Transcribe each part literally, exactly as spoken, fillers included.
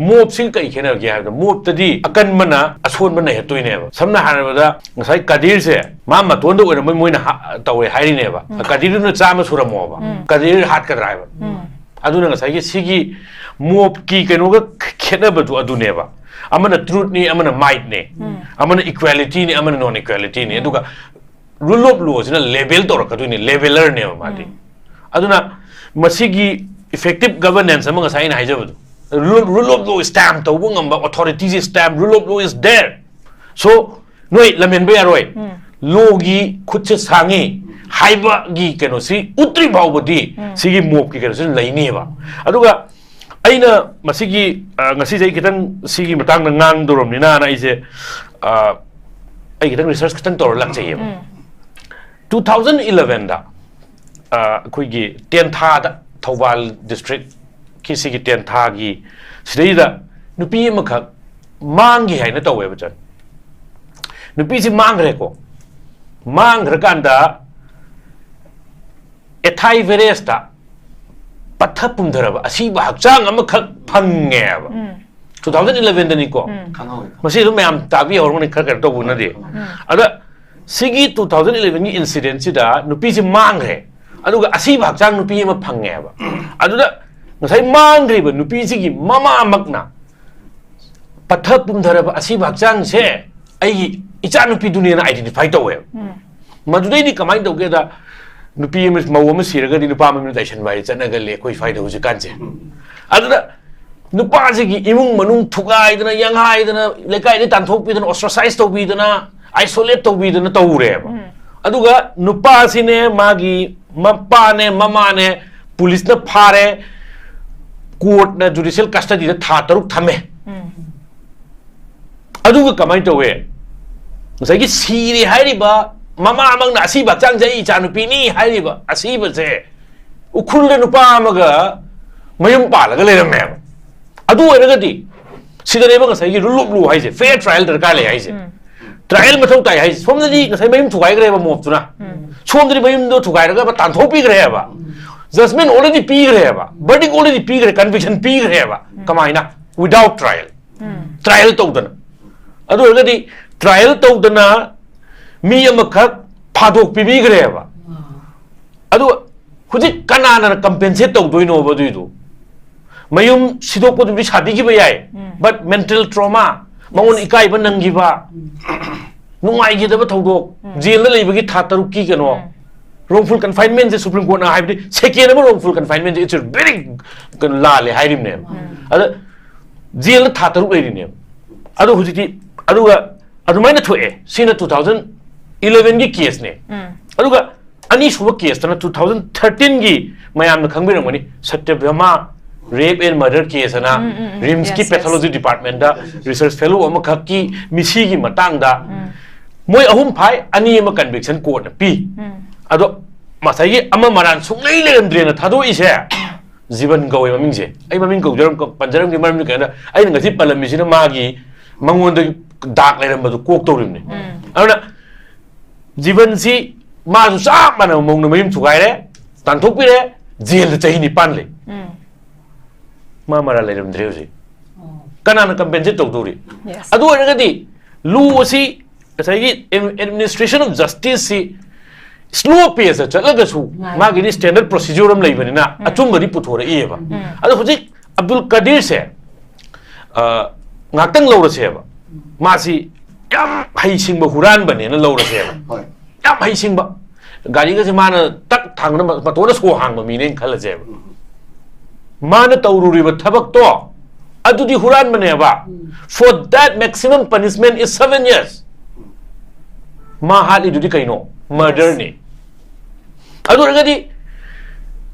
ꯃꯣꯞꯁꯤꯒ ꯀꯩ ꯈꯦꯠꯅꯒꯦ ꯍꯥꯏꯕꯗ, ꯃꯣꯞꯇꯗꯤ ꯑꯀꯟꯕꯅ ꯑꯁꯣꯟꯕ ꯅꯩꯍꯠꯇꯣꯏꯅꯦꯕ꯫ ꯁꯝꯅ ꯍꯥꯏꯔꯕꯗ, ꯉꯁꯥꯏ ꯀꯗꯤꯔꯁꯦ ꯃꯥ ꯃꯇꯣꯟꯗ ꯑꯣꯏꯔꯝꯕꯩ ꯃꯣꯏꯅ ꯍꯥ-, ꯇꯧꯋꯦ ꯍꯥꯏꯔꯤꯅꯦꯕ꯫ ꯀꯗꯤꯔꯗꯨꯅ ꯆꯥꯝꯃ ꯁꯨꯔꯝꯃꯣꯕ, ꯀꯗꯤꯔ ꯍꯥꯠꯀꯗ꯭ꯔꯥ ꯍꯥꯏꯕ꯫ ꯑꯗꯨꯅ ꯉꯁꯥꯏꯒꯤ ꯁꯤꯒꯤ ꯃꯣꯞꯀꯤ ꯀꯩꯅꯣꯒ ꯈꯦꯠꯅꯕꯗꯨ ꯑꯗꯨꯅꯦꯕ꯫ ꯑꯃꯅ ꯇ꯭ꯔꯨꯠꯅꯤ, ꯑꯃꯅ ꯃꯥꯏꯠꯅꯤ, ꯑꯃꯅ ꯏꯀ꯭ꯋꯦꯂꯤꯇꯤꯅꯤ, ꯑꯃꯅ ꯅꯣꯟ ꯏꯀ꯭ꯋꯦꯂꯤꯇꯤꯅꯤ꯫ ꯑꯗꯨꯒ ꯔꯨꯜ ꯑꯣꯐ ꯂꯣꯁꯤꯅ ꯂꯦꯕꯦꯜ ꯇꯧꯔꯛꯀꯗꯣꯏꯅꯤ, ꯂꯦꯕꯦꯂꯔꯅꯦꯕ ꯃꯥꯗꯤ꯫ ꯑꯗꯨꯅ ꯃꯁꯤꯒꯤ ꯏꯐꯦꯛꯇꯤꯞ ꯒꯕꯔꯅꯦꯟꯁ ꯑꯃ, ꯉꯁꯥꯏ ꯑꯩꯅ ꯍꯥꯏꯖꯕꯗꯣ, ꯔꯨꯜ ꯑꯣꯐ ꯂꯣ ꯁ꯭ꯇꯦꯝꯞ ꯇꯧꯕ ꯉꯝꯕ ꯑꯣꯊꯣꯔꯤꯇꯤꯁꯤ stamp, rule of law is there. So ꯅꯣꯏ ꯂꯝꯍꯦꯟꯕ ꯌꯥꯔꯣꯏ, ꯂꯣꯒꯤ ꯈꯨꯠꯁꯦ ꯁꯥꯡꯉꯤ ꯍꯥꯏꯕꯒꯤ ꯀꯩꯅꯣꯁꯤ ꯎꯠꯇ꯭ꯔꯤ ꯐꯥꯎꯕꯗꯤ ꯁꯤꯒꯤ ꯃꯣꯞꯀꯤ ꯀꯩꯅꯣꯁꯤ ꯂꯩꯅꯦꯕ꯫ ꯑꯗꯨꯒ ꯑꯩꯅ ꯃꯁꯤꯒꯤ, ꯑ, ꯉꯁꯤꯁꯦ ꯑꯩ ꯈꯤꯇꯪ ꯁꯤꯒꯤ ꯃꯇꯥꯡꯗ ꯉꯥꯡꯗꯧꯔꯕꯅꯤꯅ ꯑꯩꯁꯦ, ꯑ, ꯑꯩ ꯈꯤꯇꯪ ꯔꯤꯁꯔꯁ ꯈꯤꯇꯪ ꯇꯧꯔ ꯂꯥꯛꯆꯩꯌꯦꯕ꯫ ꯇꯨ ꯊꯥꯎꯖꯟ ꯏꯂꯚꯦꯟꯗ, ꯑ, ꯑꯩꯈꯣꯏꯒꯤ ꯇꯦꯟꯊꯥꯗ, ꯊꯧꯕꯥꯜ ꯗꯤꯁꯇ꯭ꯔꯤꯛꯀꯤ ꯁꯤꯒꯤ ꯇꯦꯟꯊꯥꯒꯤ ꯁꯤꯗꯩꯗ ꯅꯨꯄꯤ ꯑꯃꯈꯛ ꯃꯥꯡꯈꯤ ꯍꯥꯏꯅ ꯇꯧꯋꯦꯕ, ꯆꯟ꯫ ꯅꯨꯄꯤꯁꯤ ꯃꯥꯡꯈ꯭ꯔꯦꯀꯣ꯫ ꯃꯥꯡꯈ꯭ꯔꯀꯥꯟꯗ ꯑꯦꯊꯥꯏ ꯚꯦꯔꯦꯁꯇ ꯄꯠꯊ ꯄꯨꯝꯊꯔꯕ ꯑꯁꯤꯕ ꯍꯛꯆꯥꯡ ꯑꯃꯈꯛ ꯐꯪꯉꯦꯕ꯫ ꯇꯨ ꯊꯥꯎꯖꯟ ꯏꯂꯚꯦꯟꯗꯅꯤꯀꯣ꯫ ꯈꯪꯍꯧꯋꯦ꯫ ꯃꯁꯤ ꯑꯗꯨꯝ ꯃꯌꯥꯝ ꯇꯥꯕꯤꯍꯧꯔꯝꯒꯅꯤ, ꯈꯔ ꯀꯩꯅꯣ ꯇꯧꯕꯅꯗꯤ꯫ ꯑꯗ ꯁꯤꯒꯤ ꯇꯨ ꯊꯥꯎꯖꯟ ꯏꯂꯚꯦꯟꯒꯤ ꯏꯟꯁꯤꯗꯦꯟꯁꯤꯗ ꯅꯨꯄꯤꯁꯤ ꯃꯥꯡꯈ꯭ꯔꯦ, ꯑꯗꯨꯒ ꯑꯁꯤꯕ ꯍꯛꯆꯥꯡ ꯅꯨꯄꯤ ꯑꯃ ꯐꯪꯉꯦꯕ꯫ ꯑꯗꯨꯗ ꯉꯁꯥꯏ ꯃꯥꯡꯈ꯭ꯔꯤꯕ ꯅꯨꯄꯤꯁꯤꯒꯤ ꯃꯃꯥꯃꯛꯅ ꯄꯠꯊ ꯄꯨꯝꯊꯔꯕ ꯑꯁꯤꯕ ꯍꯛꯆꯥꯡꯁꯦ ꯑꯩꯒꯤ ꯏꯆꯥꯅꯨꯄꯤꯗꯨꯅꯦꯅ ꯑꯥꯏꯗꯦꯟꯇꯤꯐꯥꯏ ꯇꯧꯋꯦꯕ꯫ ꯃꯗꯨꯗꯩꯗꯤ ꯀꯃꯥꯏꯅ ꯇꯧꯒꯦꯗ, ꯅꯨꯄꯤ ꯑꯃ, ꯃꯧ ꯑꯃ ꯁꯤꯔꯒꯗꯤ ꯅꯨꯄꯥ ꯃꯌꯨꯝꯗ ꯇꯥꯏꯁꯟꯕ ꯍꯥꯏ ꯆꯠꯅꯒꯜꯂꯦ ꯑꯩꯈꯣꯏ ꯁ꯭ꯋꯥꯏꯗ ꯍꯧꯖꯤꯛꯀꯥꯟꯁꯦ꯫ ꯑꯗꯨꯗ ꯅꯨꯄꯥꯁꯤꯒꯤ ꯏꯃꯨꯡ ꯃꯅꯨꯡ ꯊꯨꯒꯥꯏꯗꯅ, ꯌꯥꯡꯍꯥꯏꯗꯅ, ꯂꯩꯀꯥꯏꯗ ꯇꯥꯟꯊꯣꯛꯄꯤꯗꯅ, ꯑꯣꯁꯇ꯭ꯔꯁꯥꯏꯁ ꯇꯧꯕꯤꯗꯅ, ꯑꯥꯏꯁꯣꯂꯦꯠ ꯇꯧꯕꯤꯗꯅ ꯇꯧꯔꯦꯕ꯫ ꯑꯗꯨꯒ ꯅꯨꯄꯥꯁꯤꯅꯦ, ꯃꯥꯒꯤ ꯃꯄꯥꯅꯦ, ꯃꯃꯥꯅꯦ, ꯄꯨꯂꯤꯁꯅ ꯐꯥꯔꯦ, ꯀꯣꯔꯠꯅ ꯖꯨꯗꯤꯁꯤꯌꯦꯜ ꯀꯁꯇꯗꯤꯗ ꯊꯥ ꯇꯔꯨꯛ ꯊꯝꯃꯦ꯫ ꯑꯗꯨꯒ ꯀꯃꯥꯏꯅ ꯇꯧꯋꯦ? ꯉꯁꯥꯏꯒꯤ ꯁꯤꯔꯦ ꯍꯥꯏꯔꯤꯕ ꯃꯃꯥꯃꯛꯅ ꯑꯁꯤꯕ ꯍꯛꯆꯥꯡꯁꯦ ꯑꯩ ꯏꯆꯥꯅꯨꯄꯤꯅꯤ ꯍꯥꯏꯔꯤꯕ ꯑꯁꯤꯕꯁꯦ ꯎꯈ꯭ꯔꯨꯜꯗ ꯅꯨꯄꯥ ꯑꯃꯒ ꯃꯌꯨꯝ ꯄꯥꯜꯂꯒ ꯂꯩꯔꯝꯃꯦꯕ꯫ ꯑꯗꯨ ꯑꯣꯏꯔꯒꯗꯤ ꯁꯤꯗꯅꯦꯕ ꯉꯁꯥꯏꯒꯤ ꯔꯨꯜ ꯑꯣꯐ ꯂꯣ ꯍꯥꯏꯁꯦ, ꯐꯦꯌꯔ ꯇ꯭ꯔꯥꯏꯌꯦꯜ ꯗꯔꯀꯥꯔ ꯂꯩ ꯍꯥꯏꯁꯦ꯫ ꯇ꯭ꯔꯥꯏꯌꯦꯜ ꯃꯊꯧ ꯇꯥꯏ ꯍꯥꯏꯁꯦ꯫ ꯁꯣꯝꯗꯗꯤ ꯉꯁꯥꯏ ꯃꯌꯨꯝ ꯊꯨꯒꯥꯏꯈ꯭ꯔꯦꯕ ꯃꯣꯞꯇꯨꯅ, ꯁꯣꯝꯗꯗꯤ ꯃꯌꯨꯝꯗꯣ ꯊꯨꯒꯥꯏꯔꯒ ꯇꯥꯟꯊꯣꯛꯄꯤꯈ꯭ꯔꯦꯕ꯫ ꯖꯁꯃꯦꯟ ꯑꯣꯜꯔꯦꯗꯤ ꯄꯤꯈ꯭ꯔꯦꯕ, ꯕꯔꯗꯤꯛ ꯑꯣꯜꯔꯦꯗꯤ ꯄꯤꯈ꯭ꯔꯦ, ꯀꯟꯚꯤꯛꯁꯟ ꯄꯤꯈ꯭ꯔꯦꯕ꯫ ꯀꯃꯥꯏꯅ? without trial, trial ꯇꯧꯗꯅ, ꯑꯗꯨ ꯑꯣꯏꯔꯒꯗꯤ trial ꯇꯧꯗꯅ ꯃꯤ ꯑꯃꯈꯛ ꯐꯥꯗꯣꯛ ꯄꯤꯕꯤꯈ꯭ꯔꯦꯕ꯫ ꯑꯗꯨ ꯍꯧꯖꯤꯛ ꯀꯅꯥꯅ compensate ꯇꯧꯗꯣꯏꯅꯣꯕ ꯑꯗꯨꯏꯗꯨ? ꯃꯌꯨꯝ ꯁꯤꯗꯣꯛꯄꯗꯨꯗꯤ ꯁꯥꯕꯤꯈꯤꯕ ꯌꯥꯏ, but mental trauma, ꯃꯉꯣꯟꯗ ꯏꯀꯥꯏꯕ ꯅꯪꯈꯤꯕ, ꯅꯨꯡꯉꯥꯏꯈꯤꯗꯕ ꯊꯧꯗꯣꯛ, ꯖꯦꯜꯗ ꯂꯩꯕꯒꯤ ꯊꯥ ꯇꯔꯨꯛꯀꯤ ꯀꯩꯅꯣ, wrongful confinementꯁꯦ Supreme Courtꯅ ꯍꯥꯏꯕꯗꯤ second ꯑꯃ wrongful confinementꯁꯦ it's a very ꯀꯩꯅꯣ ꯂꯥꯜꯂꯦ ꯍꯥꯏꯔꯤꯕꯅꯦꯕ꯫ ꯑꯗ ꯖꯦꯜꯗ ꯊꯥ ꯇꯔꯨꯛ ꯂꯩꯔꯤꯅꯦꯕ꯫ ꯑꯗꯣ ꯍꯧꯖꯤꯛꯇꯤ, ꯑꯗꯨꯒ ꯑꯗꯨꯃꯥꯏꯅ ꯊꯣꯛꯑꯦ꯫ ꯁꯤꯅ two thousand elevenꯒꯤ caseꯅꯦ꯫ ꯑꯗꯨꯒ ꯑꯅꯤꯁꯨꯕ caseꯇꯅ two thousand thirteenꯒꯤ, ꯃꯌꯥꯝꯅ ꯈꯪꯕꯤꯔꯝꯒꯅꯤ, ꯁꯇ꯭ꯌꯚꯥꯃꯥ rape and murder case ꯑꯅ RIMSꯀꯤ Yes, yes. Pathology departmentꯇ research fellow ꯑꯃꯈꯛꯀꯤ ꯃꯤꯁꯤꯒꯤ ꯃꯇꯥꯡꯗ ꯃꯣꯏ ꯑꯍꯨꯝ ꯐꯥꯏ, ꯑꯅꯤ ꯑꯃ conviction courtꯅ ꯄꯤ꯫ ꯑꯗꯣ ꯉꯁꯥꯏꯒꯤ ꯑꯃ ꯃꯔꯥꯟ ꯁꯨꯡꯂꯩ ꯂꯩꯔꯝꯗ꯭ꯔꯦꯅ ꯊꯥꯗꯣꯛꯏꯁꯦ ꯖꯤꯕꯟ ꯀꯧꯋꯦ ꯃꯃꯤꯡꯁꯦ꯫ ꯑꯩ ꯃꯃꯤꯡ ꯀꯧꯖꯔꯝ-, ꯄꯟꯖꯔꯝꯒꯦ, ꯃꯔꯝꯗꯤ ꯀꯩꯅꯣꯗ ꯑꯩꯅ ꯉꯁꯤ ꯄꯜꯂꯝꯃꯤꯁꯤꯅ ꯃꯥꯒꯤ, ꯃꯉꯣꯟꯗ ꯗꯥꯛ ꯂꯩꯔꯝꯕꯗꯨ ꯀꯣꯛ ꯇꯧꯔꯤꯕꯅꯤ꯫ ꯑꯗꯨꯅ ꯖꯤꯕꯟꯁꯤ ꯃꯥꯁꯨ ꯆꯞ ꯃꯥꯟꯅꯕ ꯃꯑꯣꯡꯗ ꯃꯌꯨꯝ ꯊꯨꯒꯥꯏꯔꯦ, ꯇꯥꯟꯊꯣꯛꯄꯤꯔꯦ, ꯖꯦꯜꯗ ꯆꯍꯤ ꯅꯤꯄꯥꯟ ꯂꯩ꯫ ꯃꯥ ꯃꯔꯥꯜ ꯂꯩꯔꯝꯗ꯭ꯔꯦ ꯍꯧꯖꯤꯛ꯫ ꯀꯅꯥꯅ compensate ꯇꯧꯗꯧꯔꯤ? Yes. ꯑꯗꯨ ꯑꯣꯏꯔꯒꯗꯤ ꯂꯨ ꯑꯁꯤ ꯉꯁꯥꯏꯒꯤ administration of justiceꯁꯤ slow paceꯇ ꯆꯠꯂꯒꯁꯨ ꯃꯥꯒꯤꯗꯤ standard procedure ꯑꯃ ꯂꯩꯕꯅꯤꯅ ꯑꯆꯨꯝꯕꯗꯤ ꯄꯨꯊꯣꯔꯛꯏꯑꯕ꯫ ꯑꯗꯣ ꯍꯧꯖꯤꯛ ꯑꯕꯗꯨꯜ ꯀꯗꯤꯔꯁꯦ, ꯑ, ꯉꯥꯛꯇꯪ ꯂꯧꯔꯁꯦꯕ, ꯃꯥꯁꯤ ꯌꯥꯝ ꯍꯩꯁꯤꯡꯕ ꯍꯨꯔꯥꯟꯕꯅꯦꯅ ꯂꯧꯔꯁꯦꯕ꯫ ꯍꯣꯏ꯫ ꯌꯥꯝ ꯍꯩꯁꯤꯡꯕ, ꯒꯥꯔꯤꯒꯁꯦ ꯃꯥꯅ ꯇꯛ ꯊꯥꯡꯅ ꯃꯇꯣꯟꯅ ꯁꯣ ꯍꯥꯡꯕ ꯃꯤꯅꯦꯅ ꯈꯜꯂꯁꯦꯕ꯫ ꯃꯥꯅ ꯇꯧꯔꯨꯔꯤꯕ ꯊꯕꯛꯇꯣ ꯑꯗꯨꯗꯤ ꯍꯨꯔꯥꯟꯕꯅꯦꯕ꯫ For that maximum punishment is seven years. ꯃꯥ ꯍꯥꯠꯂꯤꯗꯨꯗꯤ ꯀꯩꯅꯣ? Murderꯅꯤ꯫ ꯑꯗꯨ ꯑꯣꯏꯔꯒꯗꯤ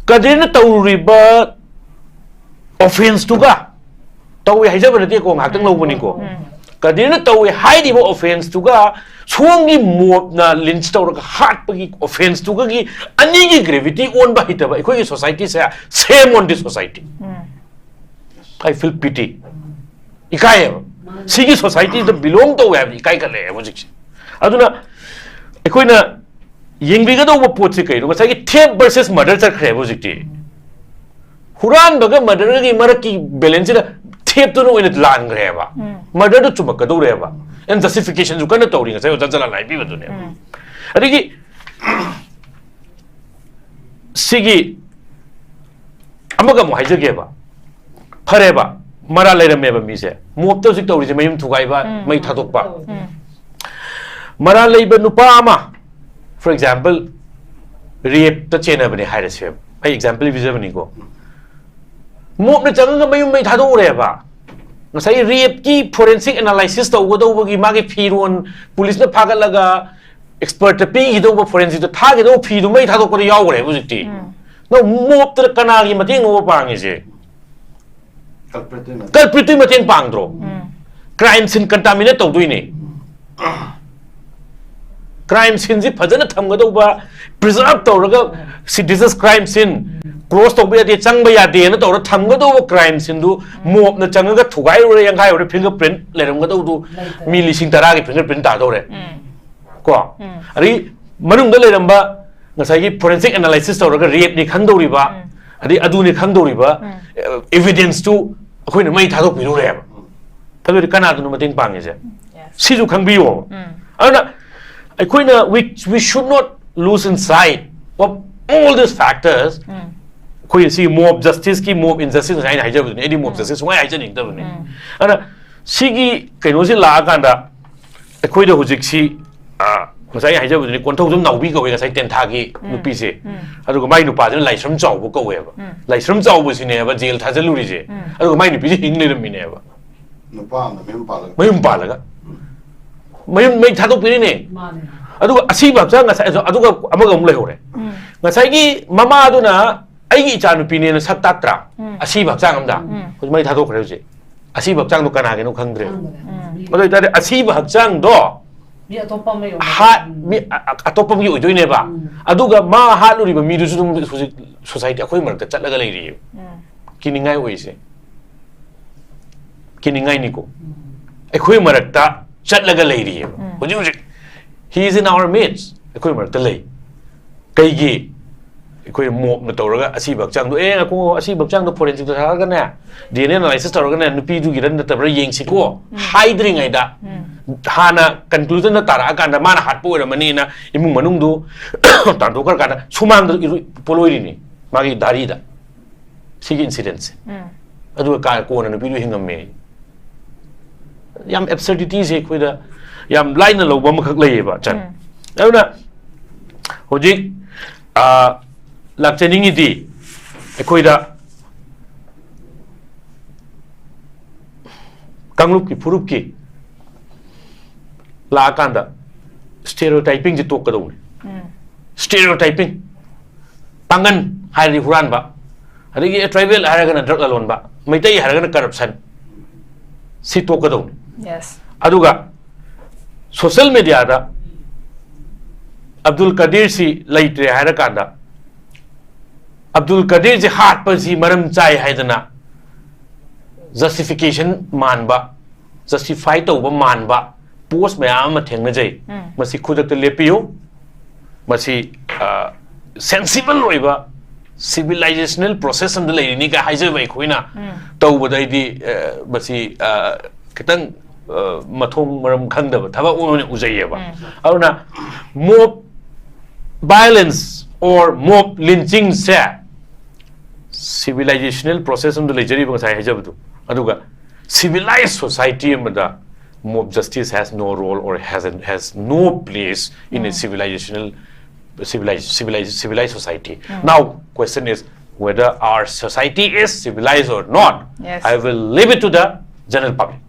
ꯀꯗꯤꯔꯅ ꯇꯧꯔꯨꯔꯤꯕ offenceꯇꯨꯒ, ꯇꯧꯋꯦ ꯍꯥꯏꯖꯕ ꯅꯠꯇꯦꯀꯣ, ꯉꯥꯏꯍꯥꯛꯇꯪ ꯂꯧꯕꯅꯤꯀꯣ꯫ ꯀꯗꯤꯔꯅ ꯇꯧꯋꯦ ꯍꯥꯏꯔꯤꯕ offenceꯇꯨꯒ ꯁꯣꯝꯒꯤ ꯃꯣꯞꯅ lynch ꯇꯧꯔꯒ ꯍꯥꯠꯄꯒꯤ offenceꯇꯨꯒꯒꯤ ꯑꯅꯤꯒꯤ gravity ꯑꯣꯟꯕ ꯍꯩꯇꯕ ꯑꯩꯈꯣꯏꯒꯤ societyꯁꯦ, shame on this society. I feel pity. ꯏꯀꯥꯏꯌꯦꯕ꯫ ꯁꯤꯒꯤ societyꯗ belong ꯇꯧꯋꯦ ꯍꯥꯏꯕꯗꯤ ꯏꯀꯥꯏ ꯈꯠꯂꯛꯑꯦꯕ ꯍꯧꯖꯤꯛꯁꯦ꯫ ꯑꯗꯨꯅ ꯑꯩꯈꯣꯏꯅ ꯌꯦꯡꯕꯤꯒꯗꯧꯕ ꯄꯣꯠꯁꯦ ꯀꯩꯅꯣ? ꯉꯁꯥꯏꯒꯤ theft versus murder ꯆꯠꯈ꯭ꯔꯦꯕ ꯍꯧꯖꯤꯛꯇꯤ꯫ ꯍꯨꯔꯥꯟꯕꯒ murderꯒꯤ ꯃꯔꯛꯀꯤ balanceꯁꯤꯗ ꯇꯦꯞꯇꯨꯅ ꯑꯣꯏꯅ ꯂꯥꯟꯈ꯭ꯔꯦꯕ꯫ ꯃꯔꯗꯔꯗꯨ ꯆꯨꯝꯃꯛꯀꯗꯧꯔꯦꯕ꯫ ꯑꯦꯟ ꯖꯁꯇꯤꯐꯤꯀꯦꯁꯟꯁꯨ ꯀꯟꯅ ꯇꯧꯔꯤ, ꯉꯁꯥꯏ ꯑꯣꯖꯥ ꯖꯂꯥꯜꯅ ꯍꯥꯏꯕꯤꯕꯗꯨꯅꯦꯕ꯫ ꯑꯗꯒꯤ ꯁꯤꯒꯤ ꯑꯃꯒ ꯑꯃꯨꯛ ꯍꯥꯏꯖꯒꯦꯕ꯫ ꯐꯔꯦꯕ, ꯃꯔꯥꯜ ꯂꯩꯔꯝꯃꯦꯕ ꯃꯤꯁꯦ꯫ ꯃꯣꯞꯇ ꯍꯧꯖꯤꯛ ꯇꯧꯔꯤꯁꯦ ꯃꯌꯨꯝ ꯊꯨꯒꯥꯏꯕ, ꯃꯩ ꯊꯥꯗꯣꯛꯄ꯫ ꯃꯔꯥꯜ ꯂꯩꯕ ꯅꯨꯄꯥ ꯑꯃ, for example, ꯔꯦꯞꯇ ꯆꯦꯟꯅꯕꯅꯦ ꯍꯥꯏꯔꯁꯦꯕ, ꯑꯩ ꯑꯦꯛꯖꯥꯝꯄꯜ ꯄꯤꯖꯕꯅꯤꯀꯣ꯫ ꯃꯣꯞꯅ ꯆꯪꯉꯒ ꯃꯌꯨꯝ ꯃꯩ ꯊꯥꯗꯣꯛꯎꯔꯦꯕ꯫ ꯉꯁꯥꯏꯒꯤ ꯔꯦꯞꯀꯤ ꯐꯣꯔꯦꯟꯁꯤꯛ ꯑꯦꯅꯥꯂꯥꯏꯁꯤꯁ ꯇꯧꯒꯗꯧꯕꯒꯤ ꯃꯥꯒꯤ ꯐꯤꯔꯣꯟ ꯄꯨꯂꯤꯁꯅ ꯐꯥꯒꯠꯂꯒ ꯑꯦꯛꯁꯄꯔꯠꯇ ꯄꯤꯈꯤꯗꯧꯕ, ꯐꯣꯔꯦꯟꯁꯤꯛꯇ ꯊꯥꯒꯗꯧꯕ ꯐꯤꯗꯨ ꯃꯩ ꯊꯥꯗꯣꯛꯄꯗ ꯌꯥꯎꯈ꯭ꯔꯦꯕ ꯍꯧꯖꯤꯛꯇꯤ꯫ ꯅꯪ ꯃꯣꯞꯇ ꯀꯅꯥꯒꯤ ꯃꯇꯦꯡꯅꯣꯕ ꯄꯥꯡꯉꯤꯁꯦ? ꯀꯜꯄ꯭ꯔꯤꯠꯇꯨꯒꯤ ꯃꯇꯦꯡ ꯄꯥꯡꯗ꯭ꯔꯣ? ꯀ꯭ꯔꯥꯏꯝ ꯁꯤꯟ ꯀꯟꯇꯥꯃꯤꯅꯦꯠ ꯇꯧꯗꯣꯏꯅꯦ꯫ ꯀ꯭ꯔꯥꯏꯝ ꯁꯤꯟꯁꯤ ꯐꯖꯅ ꯊꯝꯒꯗꯧꯕ, ꯄ꯭ꯔꯤꯖꯥꯔꯚ ꯇꯧꯔꯒ, "ꯁꯤ, this is crime scene, cross ꯇꯧꯕ ꯌꯥꯗꯦ, ꯆꯪꯕ ꯌꯥꯗꯦꯅ" ꯇꯧꯔ ꯊꯝꯒꯗꯧꯕ ꯀ꯭ꯔꯥꯏꯝ ꯁꯤꯟꯗꯨ ꯃꯣꯞꯅ ꯆꯪꯉꯒ ꯊꯨꯒꯥꯏꯔꯨꯔꯦ, ꯌꯥꯡꯈꯥꯏꯔꯨꯔꯦ, ꯐꯤꯡꯒꯔ ꯄ꯭ꯔꯤꯟꯠ ꯂꯩꯔꯝꯒꯗꯧꯗꯨ ꯃꯤ ꯂꯤꯁꯤꯡ ꯇꯔꯥꯒꯤ ꯐꯤꯡꯒꯔ ꯄ꯭ꯔꯤꯟꯠ ꯇꯥꯗꯧꯔꯦ꯫ ꯀꯣ? ꯑꯗꯒꯤ ꯃꯅꯨꯡꯗ ꯂꯩꯔꯝꯕ ꯉꯁꯥꯏꯒꯤ ꯐꯣꯔꯦꯟꯁꯤꯛ ꯑꯦꯅꯥꯂꯥꯏꯁꯤꯁ ꯇꯧꯔꯒ ꯔꯦꯞꯅꯤ ꯈꯪꯗꯧꯔꯤꯕ, ꯑꯗꯩ ꯑꯗꯨꯅꯤ ꯈꯪꯗꯧꯔꯤꯕ, ꯑꯦꯚꯤꯗꯦꯟꯁꯇꯨ ꯑꯩꯈꯣꯏꯅ ꯃꯩ ꯊꯥꯗꯣꯛꯄꯤꯔꯨꯔꯦꯕ꯫ ꯑꯗꯨꯗꯤ ꯀꯅꯥꯗꯨꯅꯣ ꯃꯇꯦꯡ ꯄꯥꯡꯉꯤꯁꯦ? ꯁꯤꯁꯨ ꯈꯪꯕꯤꯌꯣꯕ꯫ ꯑꯗꯨꯅ ꯑꯩꯈꯣꯏꯅ, we, we should not lose in sight of all these factors. ꯑꯩꯈꯣꯏ ꯁꯤ ꯃꯣꯞ ꯖꯁꯇꯤꯁꯀꯤ, ꯃꯣꯞ ꯏꯟꯖꯁꯇꯤꯁ ꯍꯥꯏꯅ ꯍꯥꯏꯖꯕꯗꯨꯅꯤ꯫ ꯑꯩꯗꯤ ꯃꯣꯞ ꯖꯁꯇꯤꯁ ꯁꯨꯡꯍꯥꯏ ꯍꯥꯏꯖꯅꯤꯡꯗꯕꯅꯤ꯫ ꯑꯗꯨꯅ ꯁꯤꯒꯤ ꯀꯩꯅꯣꯁꯤ ꯂꯥꯛꯑꯀꯥꯟꯗ ꯑꯩꯈꯣꯏꯗ ꯍꯧꯖꯤꯛꯁꯤ, ꯑ, ꯉꯁꯥꯏ ꯑꯩ ꯍꯥꯏꯖꯕꯗꯨꯅꯤ, ꯀꯣꯟꯊꯧꯖꯝ ꯅꯥꯎꯕꯤ ꯀꯧꯋꯦ ꯉꯁꯥꯏ ꯇꯦꯟꯊꯥꯒꯤ ꯅꯨꯄꯤꯁꯦ꯫ ꯑꯗꯨꯒ ꯃꯥꯏ ꯅꯨꯄꯥꯁꯤꯅ ꯂꯥꯏꯁ꯭ꯔꯝ ꯆꯥꯎꯕ ꯀꯧꯋꯦꯕ꯫ ꯂꯥꯏꯁ꯭ꯔꯝ ꯆꯥꯎꯕꯁꯤꯅꯦꯕ ꯖꯦꯜ ꯊꯥꯖꯤꯜꯂꯨꯔꯤꯁꯦ꯫ ꯑꯗꯨꯒ ꯃꯥꯏ ꯅꯨꯄꯤꯁꯦ ꯍꯤꯡ ꯂꯩꯔꯝꯃꯤꯅꯦꯕ꯫ ꯅꯨꯄꯥ ꯑꯃꯅ ꯃꯌꯨꯝ ꯄꯥꯜꯂꯒ꯫ ꯃꯌꯨꯝ ꯄꯥꯜꯂꯒ꯫ ꯃꯌꯨꯝ ꯃꯩ ꯊꯥꯗꯣꯛꯄꯤꯔꯤꯅꯦ꯫ ꯃꯥꯅꯦ꯫ ꯑꯗꯨꯒ ꯑꯁꯤꯕ ꯍꯛꯆꯥꯡ ꯉꯁꯥꯏ, ꯑꯗꯨꯒ ꯑꯃꯒ ꯑꯃꯨꯛ ꯂꯩꯍꯧꯔꯦ꯫ ꯉꯁꯥꯏꯒꯤ ꯃꯃꯥꯗꯨꯅ ꯑꯩꯒꯤ ꯏꯆꯥꯅꯨꯄꯤꯅꯦꯅ ꯁꯛ ꯇꯥꯛꯇ꯭ꯔꯥ? ꯑꯁꯤꯕ ꯍꯛꯆꯥꯡ ꯑꯝꯗ꯫ ꯍꯧꯖꯤꯛ ꯃꯩ ꯊꯥꯗꯣꯛꯈ꯭ꯔꯦ ꯍꯧꯖꯤꯛ꯫ ꯑꯁꯤꯕ ꯍꯛꯆꯥꯡꯗꯣ ꯀꯅꯥꯒꯤꯅꯣ ꯈꯪꯗ꯭ꯔꯦ꯫ ꯈꯪꯗ꯭ꯔꯦ꯫ ꯑꯗꯨ ꯑꯣꯏꯇꯥꯔꯗꯤ ꯑꯁꯤꯕ ꯍꯛꯆꯥꯡꯗꯣ ꯃꯤ ꯑꯇꯣꯞꯄ ꯑꯃ ꯌꯧꯔꯦ꯫ ꯍꯥꯠ-, ꯃꯤ ꯑ-, ꯑ-, ꯑꯇꯣꯞꯄ ꯃꯤ ꯑꯣꯏꯗꯣꯏꯅꯦꯕ꯫ ꯑꯗꯨꯒ ꯃꯥ ꯍꯥꯠꯂꯨꯔꯤꯕ ꯃꯤꯗꯨꯁꯨ ꯑꯗꯨꯝ ꯍꯧꯖꯤꯛ ꯁꯣꯁꯥꯏꯇꯤ ꯑꯩꯈꯣꯏ ꯃꯔꯛꯇ ꯆꯠꯂꯒ ꯂꯩꯔꯤꯌꯦꯕ꯫ ꯀꯤꯅꯤꯡꯉꯥꯏ ꯑꯣꯏꯔꯤꯁꯦ꯫ ꯀꯤꯅꯤꯡꯉꯥꯏꯅꯤꯀꯣ꯫ ꯑꯩꯈꯣꯏ ꯃꯔꯛꯇ ꯆꯠꯂꯒ ꯂꯩꯔꯤꯌꯦꯕ꯫ ꯍꯧꯖꯤꯛ ꯍꯧꯖꯤꯛ he is in our midst꯫ ꯑꯩꯈꯣꯏ ꯃꯔꯛꯇ ꯂꯩ꯫ ꯀꯩꯒꯤ? ꯑꯩꯈꯣꯏ ꯃꯣꯞꯅ ꯇꯧꯔꯒ ꯑꯁꯤꯕ ꯍꯛꯆꯥꯡꯗꯣ, "ꯑꯦ, ꯉꯥꯏꯈꯣ, ꯑꯁꯤꯕ ꯍꯛꯆꯥꯡꯗꯣ ꯐꯣꯔꯦꯟꯁꯤꯛꯇ ꯊꯥꯔꯒꯅꯦ, ꯗꯤ ꯑꯦꯟ ꯑꯦ ꯑꯦꯅꯥꯂꯥꯏꯁꯤꯁ ꯇꯧꯔꯒꯅꯦ, ꯅꯨꯄꯤꯗꯨꯒꯤꯔ ꯅꯠꯇꯕ꯭ꯔꯥ ꯌꯦꯡꯁꯤꯀꯣ" ꯍꯥꯏꯗ꯭ꯔꯤꯉꯩꯗ, ꯍꯥꯟꯅ ꯀꯟꯀ꯭ꯂꯨꯖꯟꯗ ꯇꯥꯔꯛꯑꯀꯥꯟꯗ ꯃꯥꯅ ꯍꯥꯠꯄ ꯑꯣꯏꯔꯝꯃꯅꯤꯅ ꯏꯃꯨꯡ ꯃꯅꯨꯡꯗꯨ ꯇꯥꯟꯊꯣꯛꯈ꯭ꯔꯀꯥꯟꯗ ꯁꯨꯃꯥꯡꯗ ꯏꯔꯨ-, ꯄꯣꯠꯂꯣꯏꯔꯤꯅꯤ ꯃꯥꯒꯤ ꯗꯥꯔꯤꯗ꯫ ꯁꯤꯒꯤ ꯏꯟꯁꯤꯗꯦꯟꯁꯦ꯫ ꯎꯝ꯫ ꯑꯗꯨꯒ ꯀꯥ-, ꯀꯣꯟꯅ ꯅꯨꯄꯤꯗꯨ ꯍꯤꯡꯉꯝꯃꯦ꯫ ꯌꯥꯝ ꯑꯦꯕꯁꯔꯗꯤꯇꯤꯁꯦ ꯑꯩꯈꯣꯏꯗ ꯌꯥꯝ ꯂꯥꯏꯅ ꯂꯧꯕ ꯑꯃꯈꯛ ꯂꯩꯌꯦꯕ, ꯆꯟ꯫ ꯎꯝ꯫ ꯑꯗꯨꯅ ꯍꯧꯖꯤꯛ, ꯑ, ꯂꯥꯛꯆꯅꯤꯡꯉꯤꯗꯤ ꯑꯩꯈꯣꯏꯗ ꯀꯥꯡꯂꯨꯞꯀꯤ ꯐꯨꯔꯨꯞꯀꯤ ꯂꯥꯛꯑꯀꯥꯟꯗ ꯁ꯭ꯇꯦꯔꯤꯑꯣꯇꯥꯏꯄꯤꯡꯁꯦ ꯇꯣꯛꯀꯗꯧꯕꯅꯤ꯫ ꯎꯝ꯫ ꯁ꯭ꯇꯦꯔꯤꯑꯣꯇꯥꯏꯄꯤꯡ, ꯄꯥꯡꯒꯟ ꯍꯥꯏꯔꯗꯤ ꯍꯨꯔꯥꯟꯕ, ꯑꯗꯒꯤ ꯇ꯭ꯔꯥꯏꯕꯦꯜ ꯍꯥꯏꯔꯒꯅ ꯗ꯭ꯔꯒ ꯂꯂꯣꯟꯕ, ꯃꯩꯇꯩ ꯍꯥꯏꯔꯒꯅ ꯀꯔꯞꯁꯟ, ꯁꯤ ꯇꯣꯛꯀꯗꯧꯅꯤ꯫ Yes. ꯑꯗꯨꯒ ꯁꯣꯁꯦꯜ ꯃꯦꯗꯤꯌꯥꯗ ꯑꯕꯗꯨꯜ ꯀꯗꯤꯔꯁꯤ ꯂꯩꯇ꯭ꯔꯦ ꯍꯥꯏꯔꯀꯥꯟꯗ, ꯑꯕꯗꯨꯜ ꯀꯗꯤꯔꯁꯤ ꯍꯥꯠꯄꯁꯤ ꯃꯔꯝ ꯆꯥꯏ ꯍꯥꯏꯗꯅ ꯖꯁꯇꯤꯐꯤꯀꯦꯁꯟ ꯃꯥꯟꯕ, ꯖꯁꯇꯤꯐꯥꯏ ꯇꯧꯕ ꯃꯥꯟꯕ ꯄꯣꯁ ꯃꯌꯥꯝ ꯑꯃ ꯊꯦꯡꯅꯖꯩ꯫ ꯎꯝ꯫ ꯃꯁꯤ ꯈꯨꯗꯛꯇ ꯂꯦꯞꯄꯤꯌꯨ꯫ ꯃꯁꯤ, ꯑ, ꯁꯦꯟꯁꯤꯕꯜ ꯑꯣꯏꯕ ꯁꯤꯚꯤꯂꯥꯏꯖꯦꯁꯅꯦꯜ ꯄ꯭ꯔꯣꯁꯦꯁ ꯑꯃꯗ ꯂꯩꯔꯤꯅꯤ ꯀꯥꯏ ꯍꯥꯏꯖꯕ ꯑꯩꯈꯣꯏꯅ ꯎꯝ꯫ ꯇꯧꯕꯗ ꯑꯩꯗꯤ, ꯑ, ꯃꯁꯤ, ꯑ, ꯈꯤꯇꯪ, ꯑ, ꯃꯊꯣꯡ ꯃꯔꯝ ꯈꯪꯗꯕ ꯊꯕꯛ ꯑꯣꯏꯅ ꯎꯖꯩꯌꯦꯕ꯫ ꯎꯝ꯫ ꯑꯗꯨꯅ mob violence or mob lynching ꯁꯦ ꯁꯤꯚꯤꯂꯥꯏꯖꯦꯁꯅꯦꯜ ꯄ꯭ꯔꯣꯁꯦꯁ ꯑꯃꯗ ꯂꯩꯖꯔꯤꯕ ꯉꯁꯥꯏ ꯍꯥꯏꯖꯕꯗꯨ, ꯑꯗꯨꯒ ꯁꯤꯚꯤꯂꯥꯏꯖ ꯁꯣꯁꯥꯏꯇꯤ ꯑꯃꯗ mob justice has no role or has, has no place in a civilizational, civilized, civilized, civilized society. Now, question is whether our society is civilized or not. Yes. I will leave it to the general public.